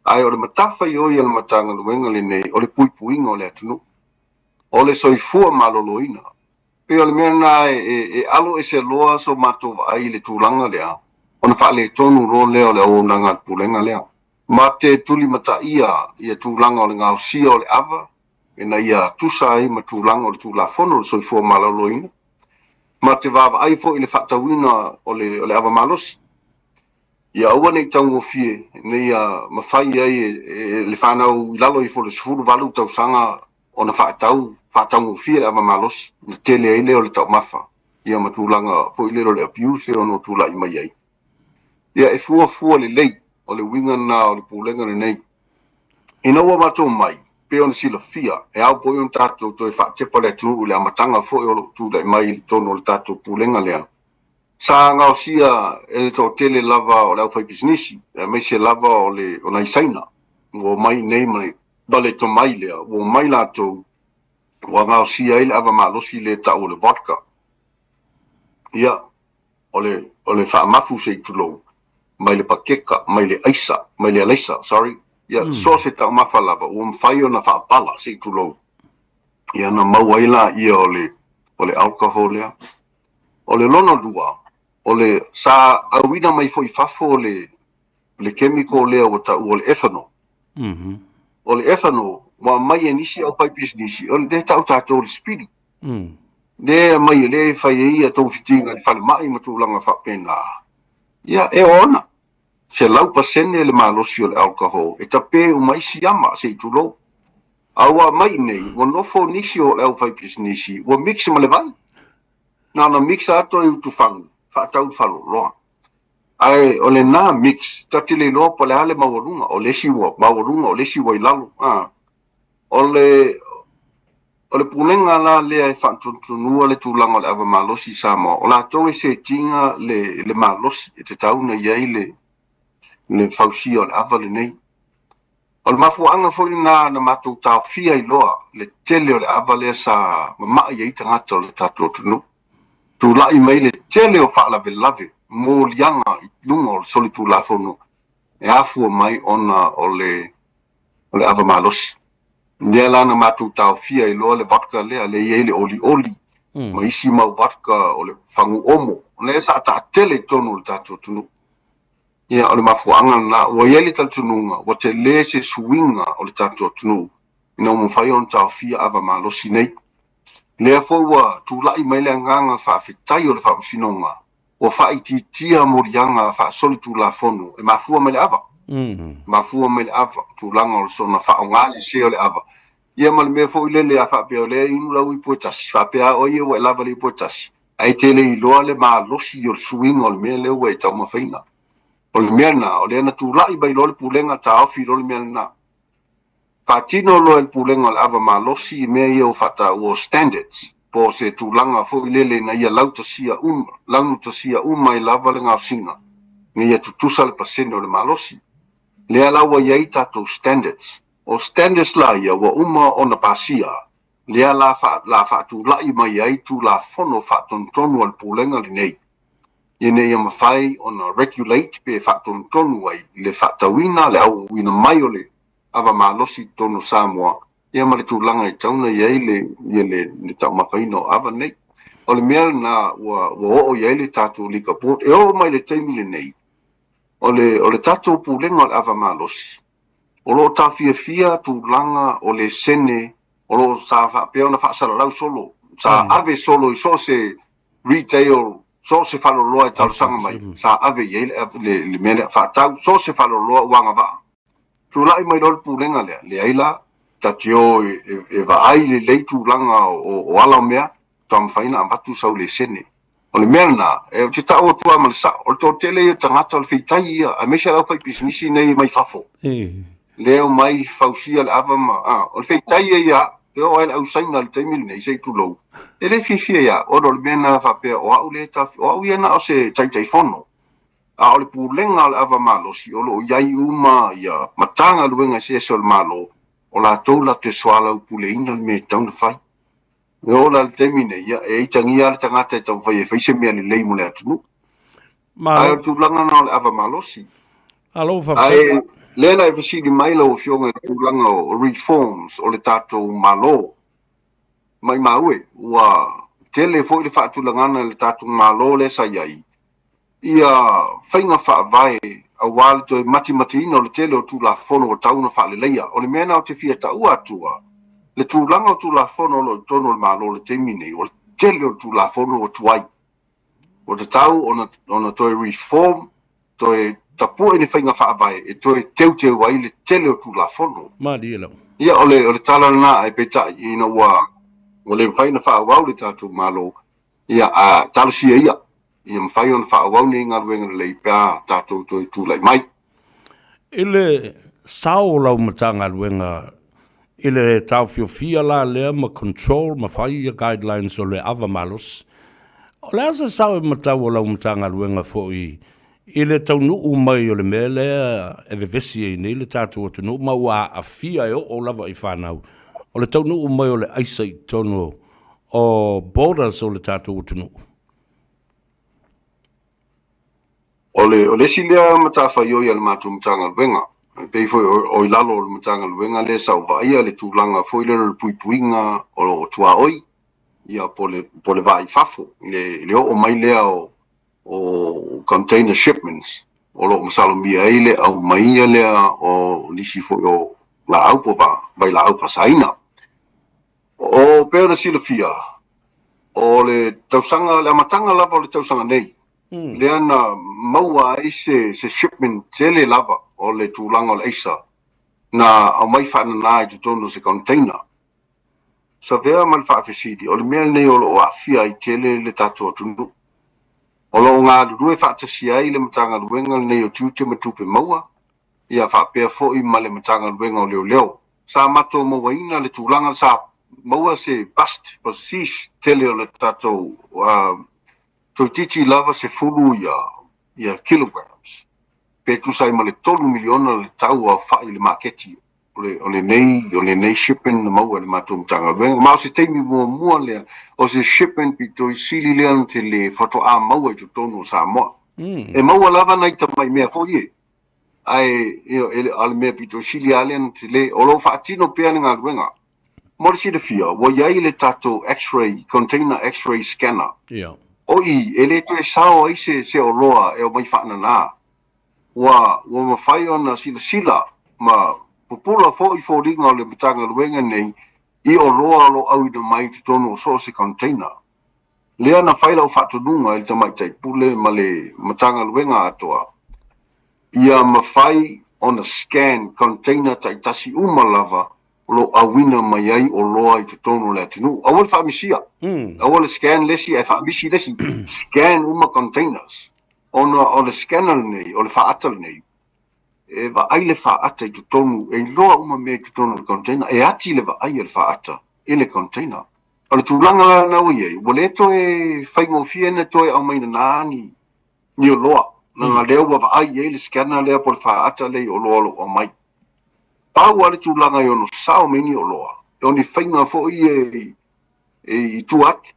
ae o le matafaioi a le Matagaluega lenei o le puipuiga o le atunuu, o le soifua maloloina. Pei o le mea lena e alo ese loa so matou vaai i le tulaga lea, ona faaletonu loa lea o le auaunaga a le pulega lea. Ma te tulimataia ia tulaga o le gaosia o le ava, ina ia tusa ai ma tulaga o le Tulafono o le Soifua Maloloina, ma te vaavaai foi i le faatauina o le ava malosi, ia aua ne i taugofie, ina ia mafai ai e le fanau i lalo ifo o le 18 tausaga ona faatau faataugofie le ava malosi, ona tele ai lea o le taumafa, ia ma tulaga foi lele o le abuse e ono tulai mai ai. Ia, e fuafua lelei, o le uiga lena o le pulega lenei. Ina ua matou mai, pei ona silafia, e ao foi ona tatou toe faatepa le atunuu i le amataga foi o lou tulai mai i totonu o le tatou pulega lea, sa gaosia e le toatele lava o le aufaipisinisi, aemaise lava o le o nai Saina ua omai i inei ma le tomai lea, ua omai latou. Ua gaosia ai le ava malosi lea e tau o le vodka. Ia, o le, o le faamafu se i tulou, mai le pakeka, mai le aisa, mai le alaisa, sorry, ia, so o se taumafa lava ua mafai ona faapala se i tulou, ia ona maua ai laia o le, o le alcohol lea. O le lona lua, o le, sa auina mai foi i fafo le, le chemical lea ua taua o le ethanol. O le ethanol, ua aumai e nisi aufaipisinisi, o lea e tau tatou o le sipili. Lea e aumai, lea e fai ai togafitiga i le falemai ma tulaga faapena. Ia, e oona, 100% le malosi o le alcohol e tape uma ai siama, se i tulou. A ua aumai i inei, ua nofo nisi o le aufaipisinisi, ua mix ma le vai. Na ona mix lava toe utufagu, faatau i le faleoloa. Ae o lena mix, ta te le iloa po o le a le maualuga, o le isi ua maualuga, o le isi ua i lalo. A. O le, o le pulega la lea e faatonutonua le tulaga o le ava malosi i Samoa, o latou e set ina le, le malosi e tatau ona i ai le, le fausia o le ava lenei. O le mafuaaga foi lena na matou taofia ai loa le tele o le ava lea sa mamai ai tagata o le tatou atunuu. Tulai mai le tele o faalavelave, moliaga i luga o le solitulafono e afua mai ona o le o le ava malosi. Lea la na matou taofia ai loa le vodka lea, lea e i ai le olioli ma isi mau vodka o le fagu omo, lea sa taatele i totonu o le tatou atunuu. Ia, o le mafuaaga lena, ua i ai le talitonuga ua tele se suiga o le tatou atunuu ina ua mafai ona taofia ava malosi nei. Lea foi ua tulai mai le agaga faafetai o le Faamasinoga ua faaitiitia moliaga faasolitulafono e mafua mai le ava, mafua mai le ava, tulaga o le soona faaaoga sese o le ava, ia ma le mea foi lele a faapea o lea e inu lau ipu e tasi, faapea lava oe ia ua e lava i le ipu e tasi, ae e te le iloa le malosi o le suiga o le mea lea ua e taumafaina. O le mea lena, o lea na tulai mai loa le Pulega taofi loa le mea lena. Faatino loa e le Pulega o le Ava Malosi i mea ia ua faataua o standards, po o se tulaga foi lele ina ia lautasia uma, laugatasia uma ai lava le gaosiga, ina ia tutusa le pasene o le malosi. Lea la ua i ai tatou standards. O standards la ia ua uma ona pasia, lea la la faatulai mai ai Tulafono Faatonutonu a le Pulega lenei, ina ia mafai ona regulate pe faatonutonu ai le faatauina, le auauina mai o le ava malosi i totonu o Samoa, ia ma le tulaga e tatau ona i ai le, ia le, le taumafaina o ava nei. O le mea lena ua, ua oo i ai le tatou Liquor Board. E oo mai i le taimi lenei, o le, o le tatou Pulega o le Ava Malosi, o lo o taofiafia tulaga o lesene o lo o sa faapea ona faasalalau solo, sa ave solo i so o se retail, so o se faleoloa e talosaga mai, sa ave i ai le, le, le mea lea, faatau so o se faleoloa ua agavaa. Tulai mai loa le pulega lea, leai la, ta te o e, e, e vaai lelei tulaga o, o ala o mea, faatoa mafai ona avatu sau lesene. O le mea lena, e, ou te tau atu lava ma le sao, o le toatele ia o tagata o le feitai ia, aemaise le aufaipisinisi nei mai fafo. Lea e omai fausia le ava ma, a, o le feitai ia ia au, e oo lava i le au Saina i le taimi lenei, se i tulou, e le fiafia ia au, ona o le mea lena faapea o au lea e taofi, o au ia na o se Taitaifono, a o le pulega o le ava malosi o lo o i ai uma ia Matagaluega eseese o le Malo, o latou latou te soalaupuleina le mea e tatau ona fai. E oo la i le taimi nei, ia, e itagia lava le tagata e taumafai e fai se mea lelei mo le atunuu. Ae o le tulaga lena o le ava malosi. Malo faafetai. Ae lea na e fesili mai lau Afioga i le tulaga o reforms o le tatou Malo. Maimau e, ua tele foi le faatulagaga e le tatou Malo lea sa i ai, ia faiga faavae aua le toe matimatiina o le tele o Tulafono ua tatau ona faaleleia. O le mea lena ou te fia taua atua, le tulaga o Tulafono o lo o i totonu o le Malo i le taimi lenei, o le tele o le Tulafono ua tuai. Ua tatau ona, ona toe reform, toe tapue ni faiga faavae e toe teuteu ai le tele o Tulafono. Malie lava. Ia, o le, o le tala lena, ae peitai, ina ua, ua le mafai ona faaauau le tatou Malo, ia, a talosia ia, ia mafai ona faaauau nei galuega lelei pe a tatou toe tulai mai. I le sao o lau Matagaluega i le taofiofia la lea ma control ma fai ia guidelines o le ava malosi, o le a se sao e matau o lau Matagaluega foi i le taunuu mai o le mea lea e vevesi ai nei le tatou atunuu ma ua aafia e oo lava i fanau? o le taunuu mai o le aisa i totonu o borders o le tatou atunuu? O le, o le isi lea matafaioi a le matou Matagaluega, e pei foi o, o i lalo o le Matagaluega lea sa ou vaaia le tulaga foi lea o le puipuiga o tuaoi, ia po o le, po o le va i fafo, i le, i le oo mai lea o, o container shipments o lo o masalomia ai le aumaia lea o nisi foi o laau po o vailaau faasaina. O pei ona silafia, o le tausaga, le amataga lava o le tausaga nei, lea na maua ai se, se shipment tele lava o le tulaga o le aisa na aumai faanana i totonu o se container. Savea ma le faafesili, o le mea lenei o lo o aafia ai tele le tatou atunuu. O lo o galulue faatasi ai le Matagaluega lenei o Tiute ma Tupe Maua, ia faapea foi ma le Matagaluega o Leoleo. Sa matou mauaina le tulaga sa maua se bust po o se seize tele o le tatou toeitiiti lava 10 ia kilograms pe tusa ai ma le $3 miliona le tau aofai i le maketi o le, o lenei, o lenei shipment na maua e le matou Matagaluega. Ma o se taimi muamua lea, o se shipment pito i sili lea na tele faatoa maua i totonu o Samoa. E maua lava nai tamai mea foi e, ae, you know, e, o le mea pito i sili lava lea na tele. O lo o faatino pea le galuega. Mo le silafia, ua i ai le tatou X-ray, container X-ray scanner. O i, e le toe sao ai se, se oloa e omai faanana. Ua, ua mafai ona silasila ma pupula foi foliga o le Matagaluega nei i oloa o lo o auina mai i totonu o so o se container. Lea na fai lau faatonuga i le Tamaitai Pule ma le Matagaluega atoa, ia mafai ona scan container taitasi uma lava o lo o auina mai ai oloa i totonu o le atunuu. Aua le faamisia. Aua le scan le isi ae faamisi le isi. Scan uma containers. Ona o le scanner lenei, o le faata lenei, e vaai le faata i totonu, e iloa uma mea i totonu o le container, e ati le vaai a le faata i le container. O le tulaga la lena ua i ai, ua le toe faigofie ona toe aumai nana ni, ni oloa, leaga lea ua vaai i ai le scanner lea po o le faata lea i oloa o lo o aumai. Pau lava le tulaga e ono sao mai ni oloa, o ni faiga foi e, e i tua atu,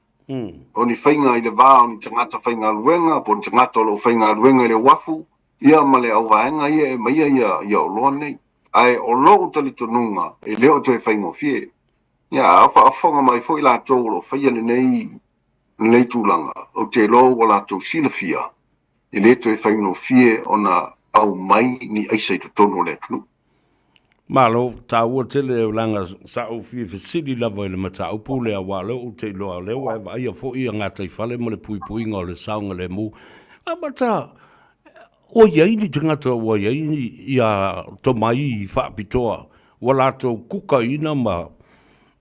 o ni faiga i le va o ni tagata faigaluega po o ni tagata o lo o faigaluega i le uafu, ia ma le auvaega ia e aumaia ia, ia oloa nei. Ae o lou talitonuga, e le o toe faigofie. Ia, a faafofoga mai foi latou o lo o faia lenei, lenei tulaga, ou te iloa ua latou silafia, e le toe faigofie ona aumai ni aisa i totonu o le atunuu. Malo, taua tele leaga sa ou fia fesili lava i le mataupu lea aua o lea ou te iloa o lea ua e vaaia foi ia gataifale ma le puipuiga o le saogalemu. Amata, ua i ai ni tagata ua i ai ia tomai faapitoa ua latou kukaina ma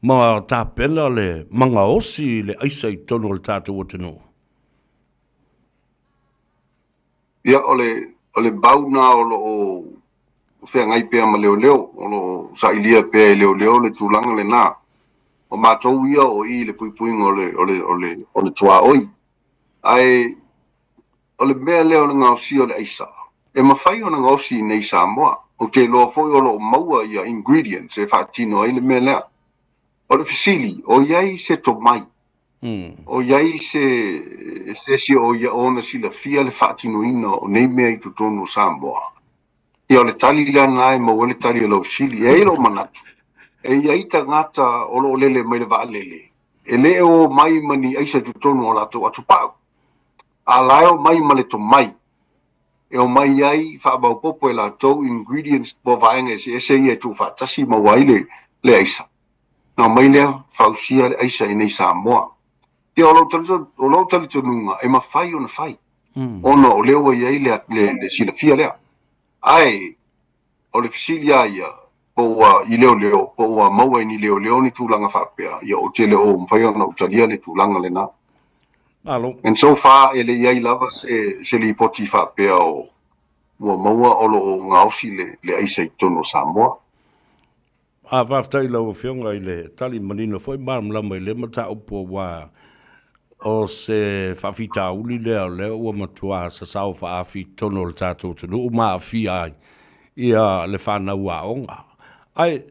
ma tapena le magaosi i le aisa i totonu o le tatou atunuu? Ia, o le, o le bau na o lo o feagai pea ma leoleo, o lo o sailia pea e leoleo le tulaga lena. O matou ia o i i le puipuiga o le, o le, o le, o le tuaoi. Ae o le mea lea o le gaosia o le aisa, e mafai ona gaosi iinei i Samoa. Ou te iloa foi o lo o maua ia ingredients e faatino ai le mea lea. O le fesili, o i ai se tomai O i ai se se isi o ia ona silafia le faatinoina o nei mea i totonu o Samoa? Ia, o le tali lea lena e maua ai le tali o lau fesili. E i ai lou manatu, e i ai tagata o lo o lele mai le vaalele, e le o omai ma ni aisa i totonu o latou atupau, a la e omai ma le tomai e omai ai faamaopoopo e latou ingredients po o vaega eseese ia e tuufaatasi maua ai le le aisa. Ona aumai lea fausia le aisa i nei Samoa. Ia, o lou, o lou talitonuga e mafai ona fai, ona o lea ua i ai le, le, le silafia lea. Ae, o le fesili lava ia, po ua i leoleo, po ua maua e ni leoleo ni tulaga faapea, ia ou te le o mafai ona ou talia le tulaga lena. Malo. And so far e le i ai lava se, se lipoti faapea o ua maua o lo o gaosi le, le aisa i totonu o Samoa. A faafetai i lau Afioga i le tali manino foi malamalama i lea mataupu aua o se faafitauli lea o lea ua matua sasao faaafi i totonu o le tatou atunuu ma aafia ai ia le fanau aoga. Ae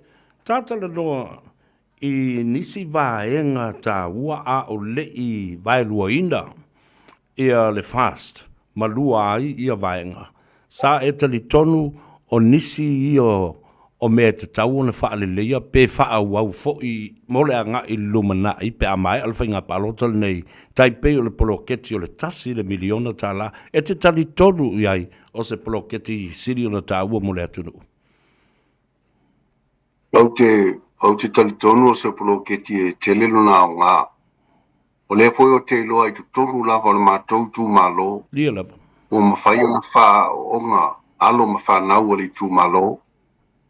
ta talanoa i nisi vaega taua a o le i vaeluaina ia le FAST ma lua ai ia vaega. Sa e talitonu o nisi ia o mea e tatau ona faaleleia pe faaauau foi mo le agai i le lumanai pe a maea le faiga palota lenei, tai pei o le poloketi o le tasi le miliona tala, e te talitonu i ai o se poloketi sili ona taua mo le atunuu? Ou te, ou te talitonu o se poloketi e tele lona aoga. O lea foi ou te iloa i totonu lava o le matou itumalo, Lia lava. ua mafai ona faaooga alo ma fanau a le itumalo,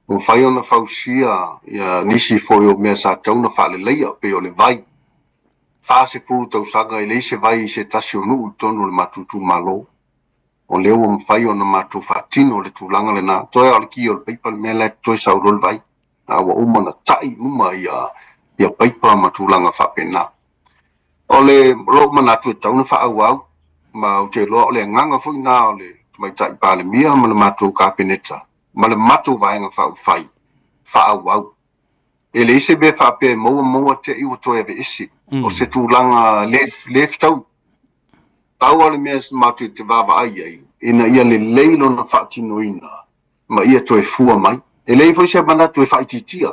ua mafai ona fausia ia nisi foi o mea sa tatau ona faaleleia, pei o le vai. 40 tausaga e leai se vai i se tasi o nuu i totonu o le matou itumalo. O lea ua mafai ona matou faatino le tulaga lena. Toe lava o le ki o le paipa le mea la e totoe sau loa le vai. A ua uma ona tai uma ia, ia paipa ma tulaga faapena. O le lou manatu e tatau ona faaauau, ma ou te iloa o le agaga foi lena o le Tamaitai Palemia ma le matou Kapeneta ma le matou Vaega Faaupufai, faaauau. E leai se mea faapea e maua maua te i ua toe aveese. O se tulaga le, le fetaui. Pau lava le mea matou te vaavaai i ai, ina ia lelei lona faatinoina ma ia toe fua mai. E leai foi se manatu e faaitiitia.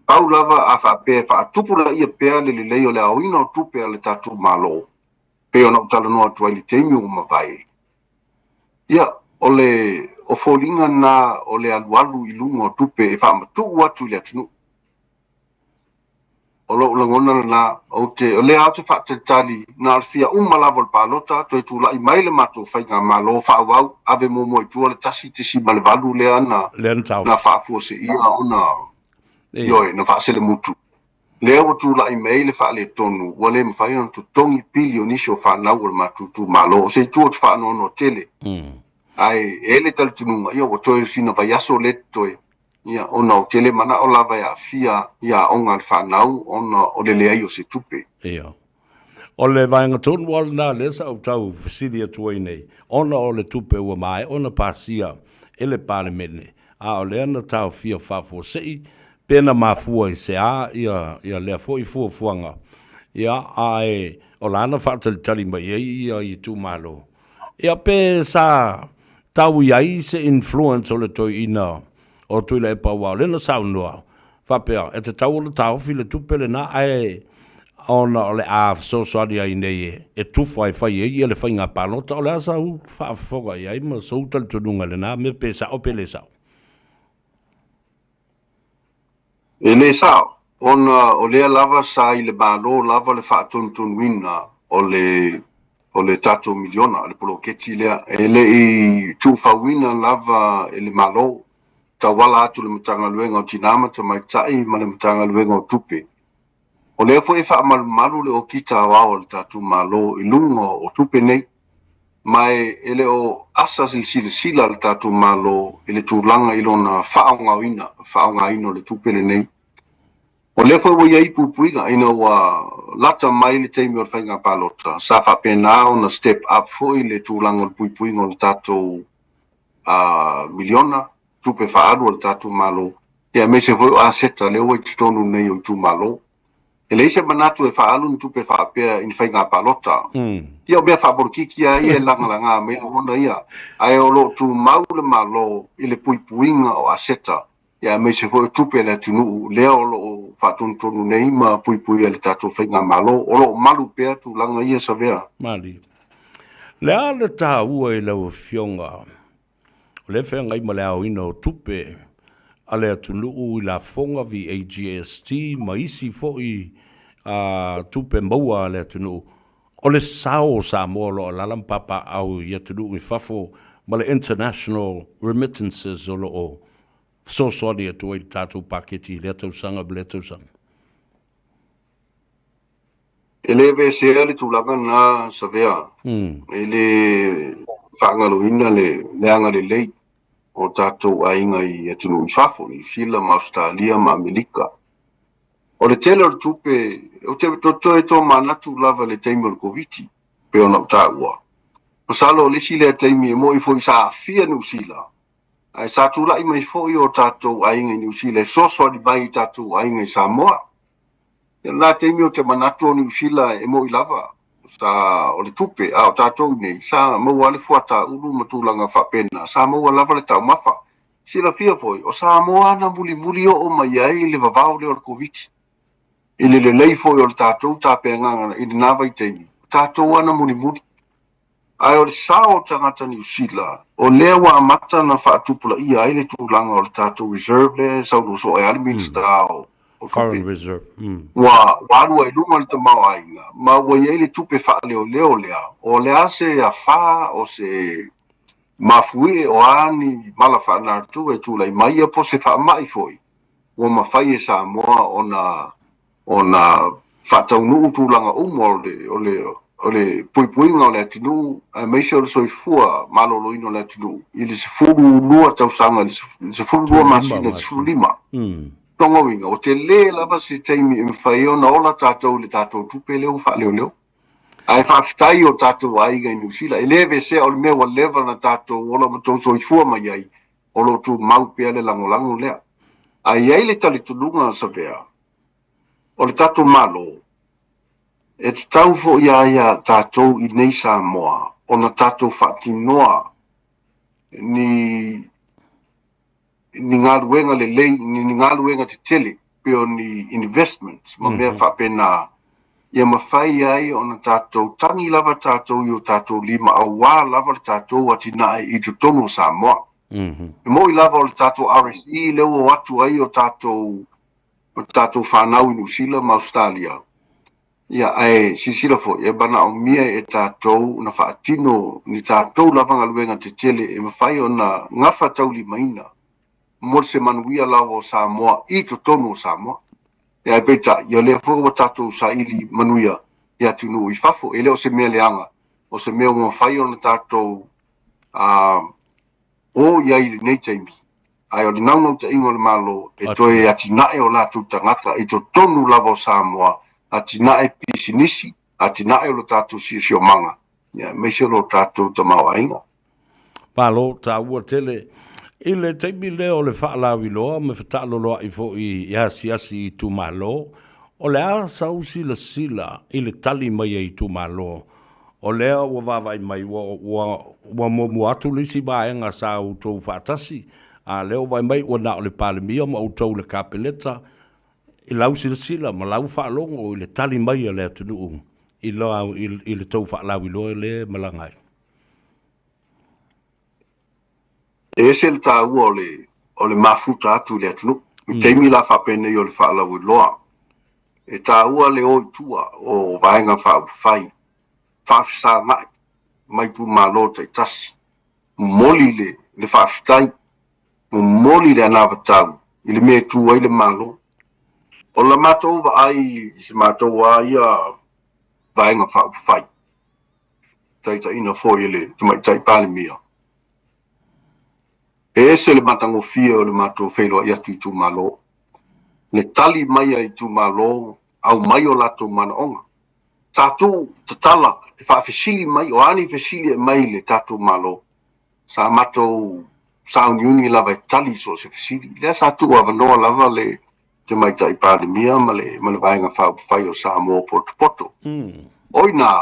Pau lava a faapea e faatupulaia pea le lelei o le aoina o tupe a le tatou Malo, pei ona ou talanoa atu ai i le taimi ua mavae, ia, o le, o foliga na o le alualu i luga o tupe e faamatuu atu i le atunuu. O lou lagona lena, ou te, o lea ou te faatalitali, na o le fia uma lava o le palota, toe tulai mai le matou faigamalo faaauau, ave muamua i tua le 1.8 lea na, Lea na taofi. na faafuaseia ona, ioe, na faaselemutu. Lea ua tulai mai ai le faaletonu, ua le mafai ona totogi pili o nisi o fanau o le matou itumalo. O se itu ou te faanoanoa tele, ae e i ai le talitonuga, ia ua toe o sina vaiaso lea totoe, Ia, ona ou te le manao lava e aafia ia aoga a le fanau ona o le leai o se tupe. Ia. O le vaega tonu lava lena lea sa ou tau fesili atu ai nei, ona o le tupe ua maea ona pasia e le Palemene, a o lea na taofia faafuasei, pe na mafua i se a ia, ia lea foi fuafuaga, ia, ae o la na faatalitali mai ai ia itumalo. Ia pe sa tau i ai se influence o le toeaina o Tuilaepa aua o lea na saunoa faapea e tatau ona taofi le tupe lena ae ona o le a fesoasoani ai nei e tufa e fai ai ia le faiga palota. O le a sau faafofoga i ai ma sou talitonuga i lena mea pe sao pe le sao? E le sao, ona o lea lava sa i le Malo lava le faatonutonuina o le o le tatou miliona, le poloketi lea. E le i tuufauina lava e le Malo, tauala atu i le Matagaluega o Tina ma Tamaitai ma le Matagaluega o Tupe. O lea foi e faamalumalu le Okita Aoao a le tatou Malo i luga o tupe nei, ma e le o asa le silasila a le tatou Malo i le tulaga i lona faaaogaina, faaaogaina o le tupe lenei. O lea foi ua i ai puipuiga ina ua lata mai le taimi o le faiga palota, sa faapena ona step up foi le tulaga o le puipuiga o le tatou miliona, tupe faaalu a le tatou Malo, ia aemaise foi o aseta lea ua i totonu nei o itumalo. E leai se manatu e faaalu ni tupe faapea i ni faiga palota. Ia o mea faapolokiki lava ia e lagalaga mai lagona ia, ae o lo o tumau le Malo i le puipuiga o aseta, ia aemaise foi o tupe a le atunuu lea o lo o faatonutonu nei ma puipuia e le tatou faigamalo. O lo o malu pea tulaga ia Savea. Malie. Le a le taua i lau Afioga O lea e feagai ma le aoina o tupe a le atunuu i lafoga VAGST ma isi foi tupe maua a le atunuu. O le sao o Samoa o lo o alaala ma papaaao i atunuu i fafo ma le international remittances o lo o fesoasoani atu ai i le tatou paketi i lea tausaga ma lea tausaga. E le aveesea le tulaga lena Savea. E le faagaloina le agalelei o tatou aiga i atunuu i fafo, Niu Sila ma Ausetalia ma Amerika. O le tele o le tupe, ou te toe tomanatu lava i le taimi o le Koviti, pei ona ou taua. Masalo o le isi lea taimi e moni foi sa aafia Niu Sila, Ae sa tulai mai foi o tatou aiga i Niu Sila e fesoasoani mai i tatou aiga i Samoa. I lena taimi ou te manatu o Niu Sila e mo'i lava sa o le tupe, a o tatou i nei sa maua lava le fuata ulu ma tulaga faapena, sa maua lava le taumafa. Silafia foi, o Samoa na mulimuli oo mai ai le vavao lea o le Koviti. I le lelei foi o le tatou tapenaga i lena vaitaimi, o tatou lava na mulimuli. Ae o le sao o tagata Niu Sila, o lea ua amata ona faatupulaia ai le tulaga o le tatou reserve lea e saunoa soo ai lava le Minisita o Foreign Tupe. Reserve. Ua alu ai i luga le tamaoaiga ma ua i ai le tupe faaleoleo lea, o le a se afa, o se mafuie, o a ni mala faanatu e tulai mai ia po o se faamai foi, ua mafai e Samoa ona ona faataunuu tulaga uma o le, o le, o le puipuiga o le atunuu aemaise o le soifua maloloina o le atunuu i le 12 tausaga, i le 12 masina, i le 15. Lona uiga, ua tele lava se taimi e mafai ai ona ola tatou i le tatou tupe lea ua faaleoleo. Ae faafetai i o tatou aiga i Niu Sila, e le aveesea o le mea ua leva ona tatou ola ma tou soifua mai ai, o lo o tumau pea le lagolago lea. Ae i ai le talitonuga, Savea, o le tatou Malo, e tatau foi ia ia tatou i nei Samoa ona tatou faatinoa ni ni galuega lelei, ni galuega tetele pei o ni investments ma mea faapena, ia mafai ai ona tatou tagi lava tatou i o tatou lima aua lava le tatou atinae i totonu o Samoa. E mo'i lava o le tatou RSE lea ua o atu ai o tatou o tatou fanau i Niu Sila ma Ausetalia, ia ae silasila foi e manaomia e tatou ona faatino ni tatou lava galuega tetele e mafai ona gafataulimaina mo se manuia lava o Samoa i totonu o Samoa. Ia ae peitai, ia o lea foi ua tatou saili manuia i atunuu i fafo, e le o se mea leaga, o se mea ua mafai ona tatou o i ai i lenei taimi, ae o le naunautaiga o le Malo e toe atinae o latou tagata i totonu lava o Samoa, atinae pisinisi, atinae o lo tatou siosiomaga, aemaise o lo tatou tamaoaiga. Malo, taua tele. I le taimi lea o le faalauiloa ma fetaaloloai foi i asiasi i itumalo, o le a sau silasila i le tali mai a itumalo? O lea ua vaavaai mai ua, ua, ua muamua atu le isi vaega sa outou faatasi, a lea ua vaai mai ua na o le Palemia ma outou le Kapeneta i lau silasila ma lau faalogo i le tali mai a le atunuu i, la, i, i le tou faalauiloa lea e malaga ai. E ese le taua o le, o le mafuta atu i le atunuu. I taimi la faapenei o le faalauiloa, e taua le o i tua o Vaega Faaupufai, faafesagai mai itumalo taitasi, momoli le, le faafetai, momoli le anavatau i le mea e tu ai le Malo. O la matou vaai i se matou lava ia Vaega Faaupufai, taitaiina foi e le Tamaitai Palemia, e ese le matagofie o le matou feiloai atu i itumalo. Le tali mai a itumalo, aumai o latou manaoga. Sa tuu tatala e faafesili mai, o a ni fesili e aumai i le tatou Malo, sa matou sauniuni lava e tali i so o se fesili. Lea sa tuu avanoa lava le Tamaitai Palemia ma le, ma le Vaega Faaupufai o Samoa Potopoto. O i ina,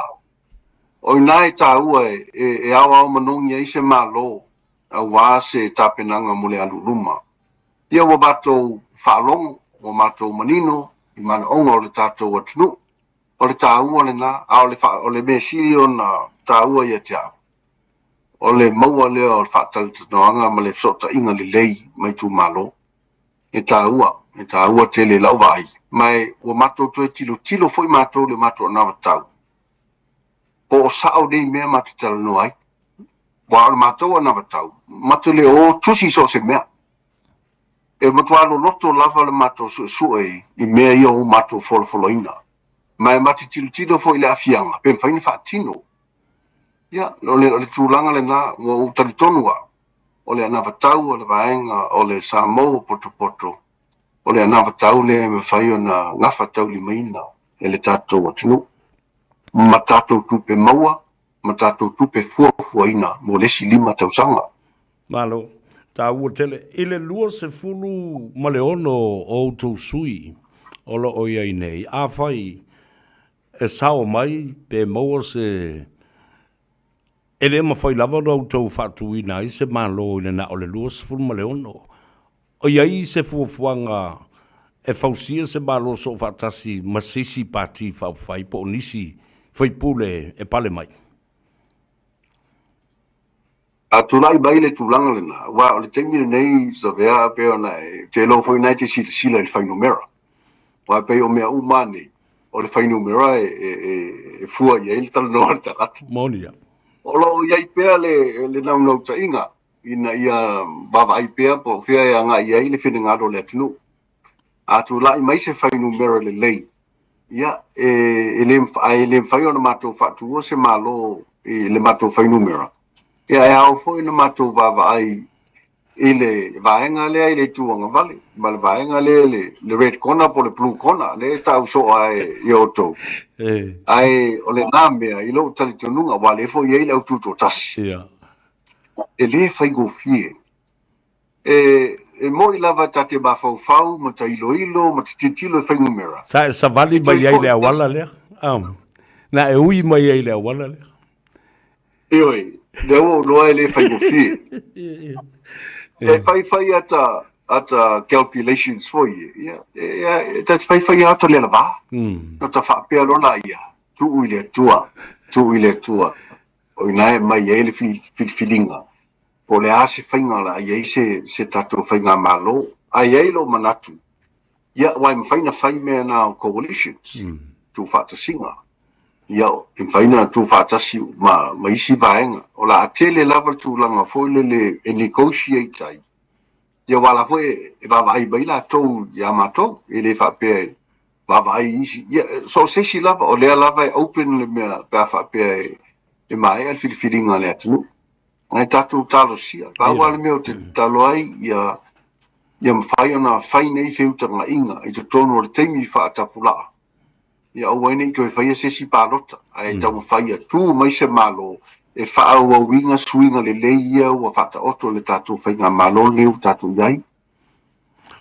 o i ina e taua e, e, e aoao manogi ai se Malo aua se tapenaga mo le alu i luma. Ia ua matou faalogo, ua matou manino i manaoga o le tatou atunuu. O le taua lena, a o le, o le mea sili ona taua ia te au, o le maua lea o le faatalatalanoaga ma le fesootaiga lelei ma itumalo. E taua, e taua tele i lau vaai, ma e ua matou toe tilotilo foi matou i le matou anavatau, po o sao nei mea matou te talanoa ai. Aua o le matou anavatau, matou te le o tusi i so o se mea. E matua loloto lava le matou suesue i mea ia ua matou folafolaina. Ma e matou te tilotilo foi i le aafiaga, pe mafai ona faatino. Ia, o le, o le tulaga lena, ua ou talitonu au, o le anavatau a le vaega o le Samoa Potopoto, o le anavatau lea e mafai ona gafataulimaina e le tatou atunuu, ma tatou tupe maua ma tatou tupe fuafuaina mo le isi 5 tausaga. Malo. Taua tele. I le 26 o outou sui o lo o i ai nei, afai e sao mai pe maua se E le mafai lava ona outou faatuina ai se Malo i le na o le 26. O i ai se fuafuaga e fausia se Malo soofaatasi ma se isi Pati Faaupufai po o nisi faipule e pale mai? A tulai mai le tulaga lena, aua o le taimi lenei Savea pei ona e te iloa foi na e te silasila i le fuainumera. Aua e pei o mea uma lava nei, o le fuainumera e fua i ai le talanoa a le tagata. Moni lava. O lo o i ai pea le naunautaiga ina ia vaavaai pea po o fea e agai i ai le finagalo o le atunuu. A tulai mai se fuainumera lelei, ia, e le, ae le mafai ona matou faatuua se Malo i le matou fuainumera, ia e ao foi ona matou vaavaai i le vaega lea i le itu agavale ma le vaega lea i le red corner po o le blue corner lea e tau soo lava e outou. Ae o lena mea i lou talitonuga, aua o lea foi e i ai le au tutoatasi, e le faigofie. E moni lava ta te mafaufau ma ta iloilo ma ta tilotilo i fuainumera. Sa e savali mai ai i le auala lea? Na e ui mai ai i le auala lea? Ioe, lea ua ou iloa e le faigofie. E faifai ata ata calculations foi e, ia, e, e, ta te faifai ata le alavā. No ta faapea loa laia, tuu i le Atua, tuu i le Atua. O i ina e aumai ai le filifiliga, po o le a se faiga o le a i ai se, se tatou faigamalo. Ae i ai lou manatu, ia, aua e mafai ona fai mea na o coalitions, tuufaatasiga. Ia, e mafai ona tuufaatasi ma, ma isi vaega. O le a tele lava le tulaga foi lele e negotiate ai, ia aua o la foi e vaavaai mai latou ia matou, e le faapea e vaavaai i isi. Ia, so o se isi lava, o lea lava e open le mea pe a faapea e maea le filifiliga a le atunuu. Ae tatou talosia. Pau lava le mea ou te tatalo ai, ia, ia mafai ona fai nei feutagaiga i totonu o le taimi faatapulaa, ia aua ai ne i toe faia se isi palota, ae taumafai ia tu mai se Malo e faaauauina suiga lelei ia ua faataoto e le tatou Faigamalo lenei ua tatou i ai.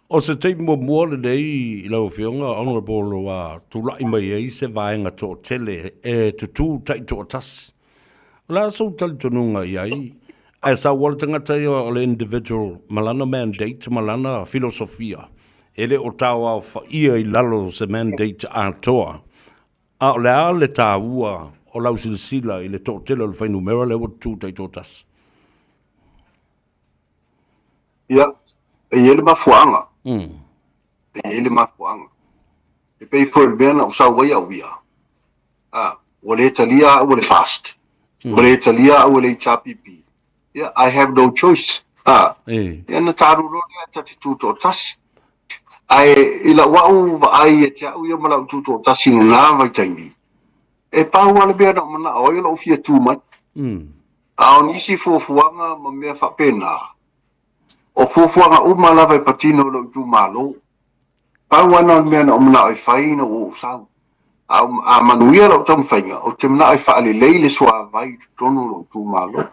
O se taimi muamua lenei i lau Afioga Honourable ua tulai mai ai se vaega toatele e tutū taitoatasi. O le a sou talitonuga i ai, ae sau lava le tagata ia o le individual ma lana mandate ma lana filosofia, e le o taoaofaia i lalo o se mandate atoa, a o le a le taua o lau silasila i le toatele o le fuainumera lea ua tutū taitoatasi? Ia, e i ai le mafuaaga. E i ai le mafuaaga. E pei foi o le mea na ou sau ai au ia, a, ua le talia au e le FAST, ua le talia au e le HRPP, ia, I have no choice. A, ia na ta alu loa lea ta te tutoatasi. Ae i lau au vaai ia te au ia ma lau tutoatasi i lena vaitaimi, e pau lava le mea na ou manao ai o lou fia tu mai. A o nisi fuafuaga ma mea faapena, o fuafuaga uma lava e patino i lou itumalo. Pau lava na o le mea na ou manao e fai ina ua ou sau. A, a manuia lau taumafaiga, ou te manao e faalelei le suavai i totonu o lou itumalo,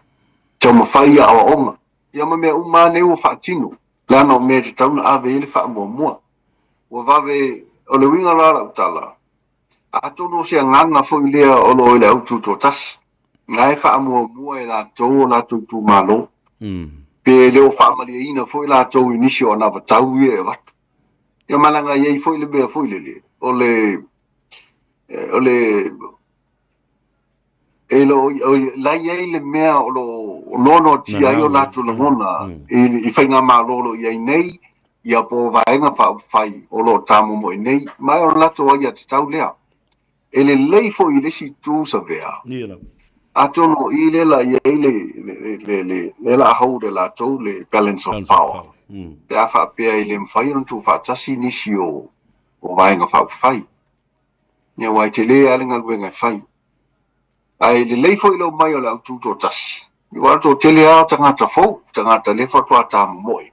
taumafai i aoaoga, ia ma mea uma lava nei ua faatino, leaga o mea e tatau ona ave i ai le faamuamua. Ua vave, o le uiga la o lau tala, Atonu o se agaga foi lea o lo o i le au tutoatasi, na e faamuamua e latou o latou itumalo, pe le o faamalieina foi latou i nisi o anavatau ia e avatu. Ia ma leaga e i ai foi le mea foi lele, o le, o le, e lo o, la e i ai le mea o lo o noanoatia ai o latou lagona i faigamalo o lo o i ai nei, ia po o Vaega Faaupufai o lo o tamomoe nei, ma o le latou aiatatau lea. E lelei foi i le isi itu Savea, atonu o i lea la i ai le, le, le, lea la a hold e latou le balance of power, pe a faapea e le mafai ona tuufaatasi nisi o Vaega Faaupufai. Ia aua e tele lava le galuega e fai. Ae lelei foi le omai o le au tutoatasi, aua o le toatele lava o tagata fou, tagata lea faatoa tamomoe.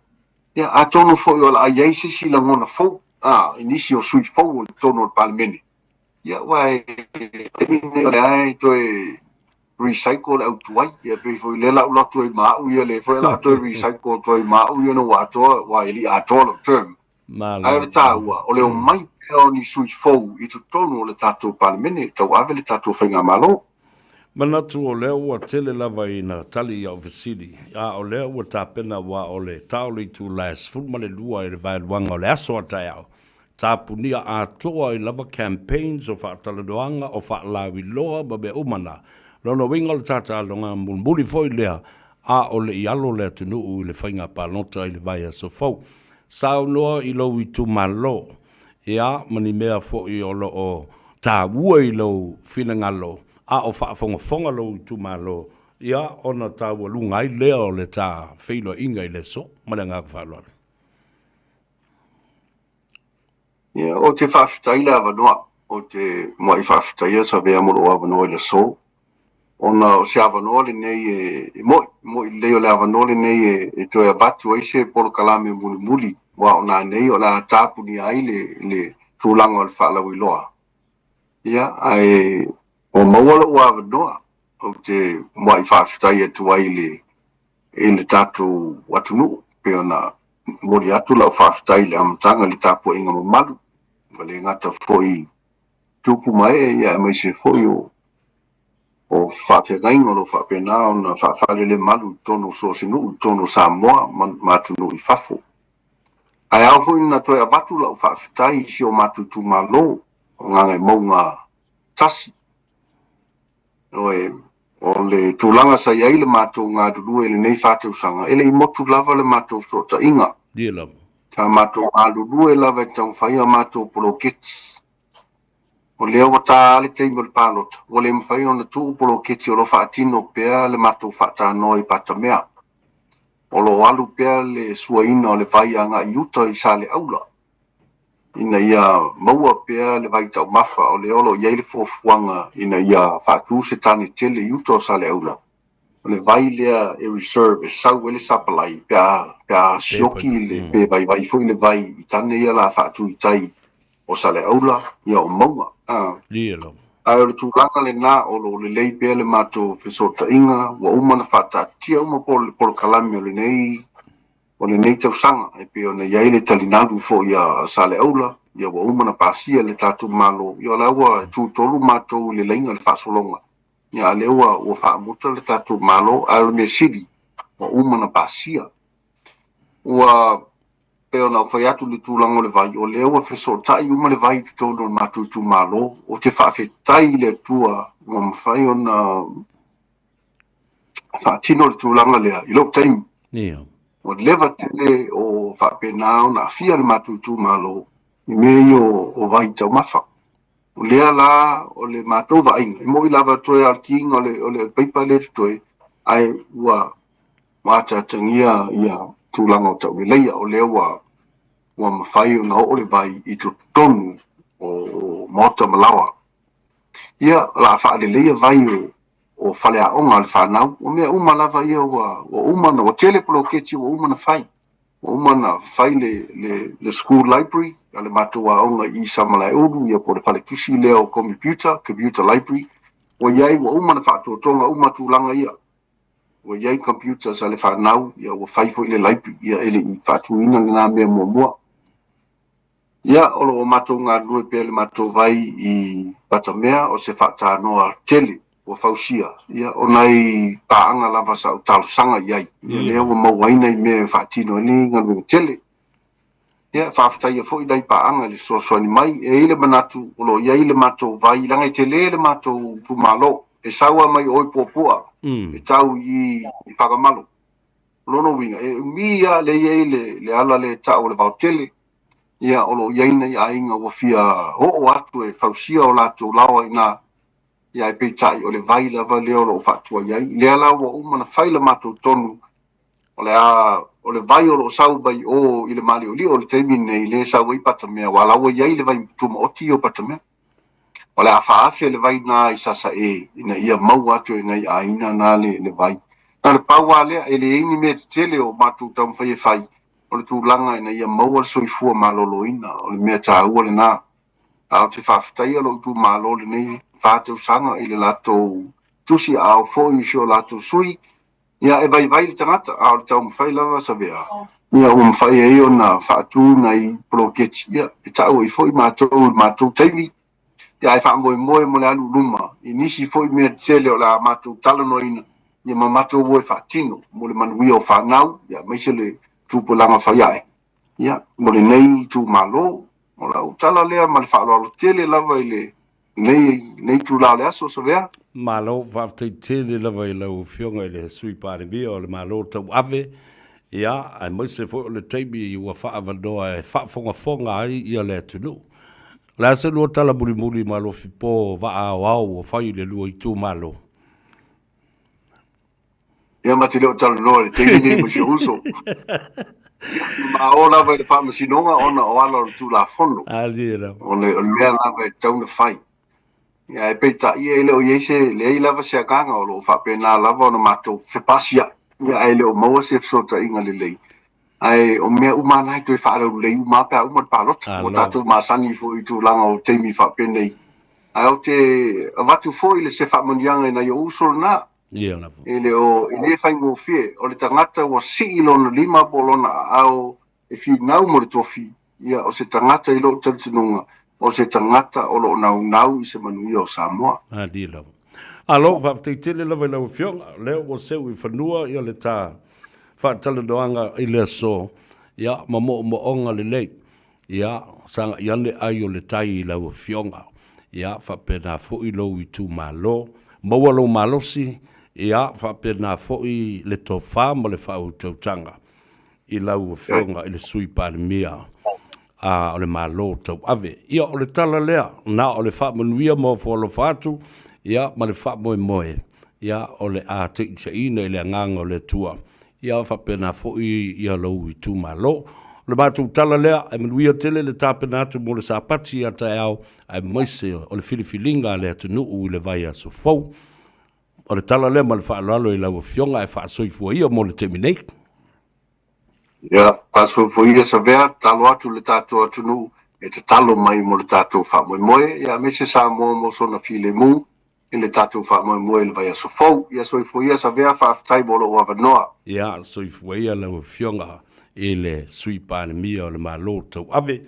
Ia, atonu foi o le a i ai se isi lagona fou, a, i nisi o sui fou o totonu o le Palemene. Ia, aua e taimi lenei o lea e toe recycle le au tuai. Ia pei foi lea la ou alu atu ai ma au ia, lea foi o le a toe recycle atu ai ma au ia ina ua atoa, aua e le i atoa lou term. Ae o le taua, o le omai pea o ni sui fou i totonu o le tatou Palemene e tauave le tatou Faigamalo. Manatu o lea ua tele lava ina tali i au fesili, a o lea ua tapena aua o le ta o le itula e 12 i le vaeluaga o le aso a taeao, tapunia atoa ai lava campaigns o faatalanoaga, o faalauiloa ma mea uma na. Lona uiga o le tataloga mulimuli foi lea a o le i alo le atunuu i le faiga palota i le vaiaso fou. Saunoa i lou itumalo, ia, ma ni mea foi o lo o taua i lou finagalo, a o faafogafoga lou itumalo, ia, ona taualuga ai lea o le ta feiloaiga i le aso. Ma le agaga faaaloalo. Ia, ou te faafetai i le avanoa. Ou te muai faafetaia Savea mo lou avanoa i le aso, ona o se avanoa lenei e mo'i, mo'i lelei o le avanoa lenei e toe avatu ai se polokalame mulimuli, aua o nanei o le a tapunia ai le tulaga o le faalauiloa. Ia, ae ua maua lou avanoa, ou te muai faafetai atu ai i le tatou atunuu, pei ona momoli atu lau faafetai i le amataga i le tapuaiga mamalu, ua le gata foi i tupu ma ee, ia aemaise foi o faafeagaiga o lo o faapena ona faafalelemalu i totonu o so o se nuu i totonu o Samoa ma atunuu i fafo. Ae ao foi ona toe avatu lau faafetai i si o matou itumalo o Gagaemauga 1. Ioe, o le tulaga sa i ai le matou galulue i lenei faatausaga, e le i motu lava le matou fesootaiga. Ia lava. Sa matou galulue lava e taumafai a matou poloketi. O lea ua ta le taimi o le palota, ua le mafai ona tuu poloketi o lo o faatino pea le matou faatanoa i Patamea. O lo o alu pea le suaina o le vai agai i uta i Saleaula, ina ia maua pea le vai taumafa. O lea o lo o i ai le fuafuaga ina ia faatu se tane tele i uta o Saleaula. O le vai lea e reserve e sau ai le sapalai pe a sioki le, pe vaivai foi le vai i tane ia la faatu i tai o Saleaula, ia o Mauga. Ae o le tulaga lena, o lo o lelei pea le matou fesootaiga, ua uma ona faataatitia uma polokalame o lenei tausaga, e pei ona i ai le talinalu foi a Saleaula, ia ua uma ona pasia le tatou Malo, ia o la ua tutolu matou i le laina le faasologa, ia a lea ua faamuta le tatou Malo, ae o le mea sili, ua uma ona pasia. Ua pei ona ou fai atu i le tulaga o le vai, o lea ua fesootai uma le vai i totonu o le matou itumalo. Ou te faafetai i le Atua ua mafai ona faatino le tulaga lea i lou taimi. Ua leva tele o faapena ona aafia le matou itumalo i mea ia o vai taumafa. O lea la o le matou vaaiga, e moni lava toe lava o le kiga o le paipa lea totoe, ae ua ataatagia ia tulaga o tauleleia, o lea ua mafai ona oo le vai i totonu o maota ma laoa. Ia, o le a faaleleia vai o faleaoga a le fanau, o mea uma lava ia ua uma ona, ua tele poloketi ua uma ona fai. Ua uma ona fai le school library a le matou aoga i Samalaeulu, ia po o le faletusi lea o computer, computer library. Ua i ai, ua uma ona faatotoga uma tulaga ia. Ua i ai computers a le fanau, ia ua fai foi le library, ia e le i faatuina lena mea muamua. Ia, o lo o matou galulue pea le matou vai i Patamea, o se faatanoa tele ua fausia, ia, o nai paaga lava sa ou talosaga i ai, ia, lea ua maua ai nai mea e faatino ai nei galuega tele. Ia, faafetaia foi nai paaga i le fesoasoani mai. E i ai le manatu o lo o i ai le matou vai, leaga e tele le matou itumalo, e sau lava mai o i Puapua, e tau i i Fagamalo. O lona uiga, e umi lava lea e i ai le ala lea e tau o le vaotele, ia, o lo o i ai nai aiga ua fia oo atu e fausia o latou laoa i ina, ia, ae peitai o le vai lava lea o lo o faatuai ai. Lea la ua uma ona fai le matou tonu, o le a, o le vai o lo o sau mai o i le maaliolio i le taimi lenei, lea e sau ai Patamea, aua la ua i ai le vai tumaoti o Patamea. O le a faaafe le vai na i Sasae ina ia maua atu e nai aiga na le vai. Na o le pau lava lea, e leai ni mea tetele o matou taumafai e fai, o le tulaga ina ia maua le soifua maloloina, o le mea taua lena. Ae ou te faafetaia lou itumalo lenei 4 tausaga i le latou Tusiaao foi i si o latou sui. Ia, e vaivai le tagata, a o le taumafai lava Savea, ia ua mafai ai ona faatu nai poloketi, ia, e tau ai foi matou i le matou taimi, ia, ae faamoemoe mo le alu i luma i nisi foi mea tetele o le a matou talanoaina, ia ma matou o e faatino mo le manuia o fanau, ia, aemaise le tupulaga faiae, ia, mo lenei itumalo. O lau tala lea ma le faaaloalo tele lava i le lenei itula o le aso, Savea. Malo, faafetai tele lava i lau Afioga i le Sui Palemia o le Malo Tauave, ia, aemaise foi o le taimi ua faaavanoa e faafogafoga ai ia le atunuu. O le a se lua tala mulimuli ma alofi po vaa aoao ua fai i le lua itumalo? Ia, ma te le o talanoa i le taimi nei ma si ou uso. Ma o lava i le faamasinoga ona o ala o le Tulafono. Alie lava. O le mea lava e tatau ona fai. Ia, e peitai e le o i ai se, leai lava se agaga o lo o faapena lava ona matou fepasiai. Ia, ae le o maua se fesootaiga lelei. Ae o mea uma na e toe faalaulelei uma pe a uma le palota. Ua tatou masani foi i tulaga o taimi faapenei. Ae ou te avatu foi le se faamanuiaga i nai ou uso lena. Ia lava. E le o e le faigofie, o le tagata ua sii lona lima po o lona aao e finau mo le tofi. Ia, o se tagata i lou talitonuga, o se tagata o lo o naunau i se manuia o Samoa. Alie lava. Alo, faafetai tele lava i lau Afioga. O lea ua seu i fanua ia le ta faatalanoaga i le aso, ia, ma moomooga lelei. Ia, sagai ane ai o le tai i lau Afioga. Ia, faapena foi lou itumalo. Maua lou malosi, ia, faapena foi le tofa ma le faautautaga i lau Afioga i le Sui Palemia a o le Malo Tauave. Ia, o le tala lea, na o le faamanuia ma ofo alofa atu, ia, ma le faamoemoe, ia, o le a taitaiina i le agaga o le Atua. Ia, faapena foi ia lou itumalo. O le matou tala lea, e manuia tele le tapena atu mo le Sapati ia taeao, aemaise o le filifiliga a le atunuu i le vaiaso fou. O le tala lea ma le faaaloalo i lau Afioga, e faasoifua ia mo le taimi nei. Ia, faasoifua ia, Savea, tatalo atu le tatou atunuu e tatalo mai mo le tatou faamoemoe, ia, aemaise Samoa mo sona filemu i le tatou faamoemoe i le vaiaso fou. Ia soifua ia, Savea, faafetai mo lou avanoa. Ia, soifua ia lau Afioga i le Sui Palemia o le Malo Tauave.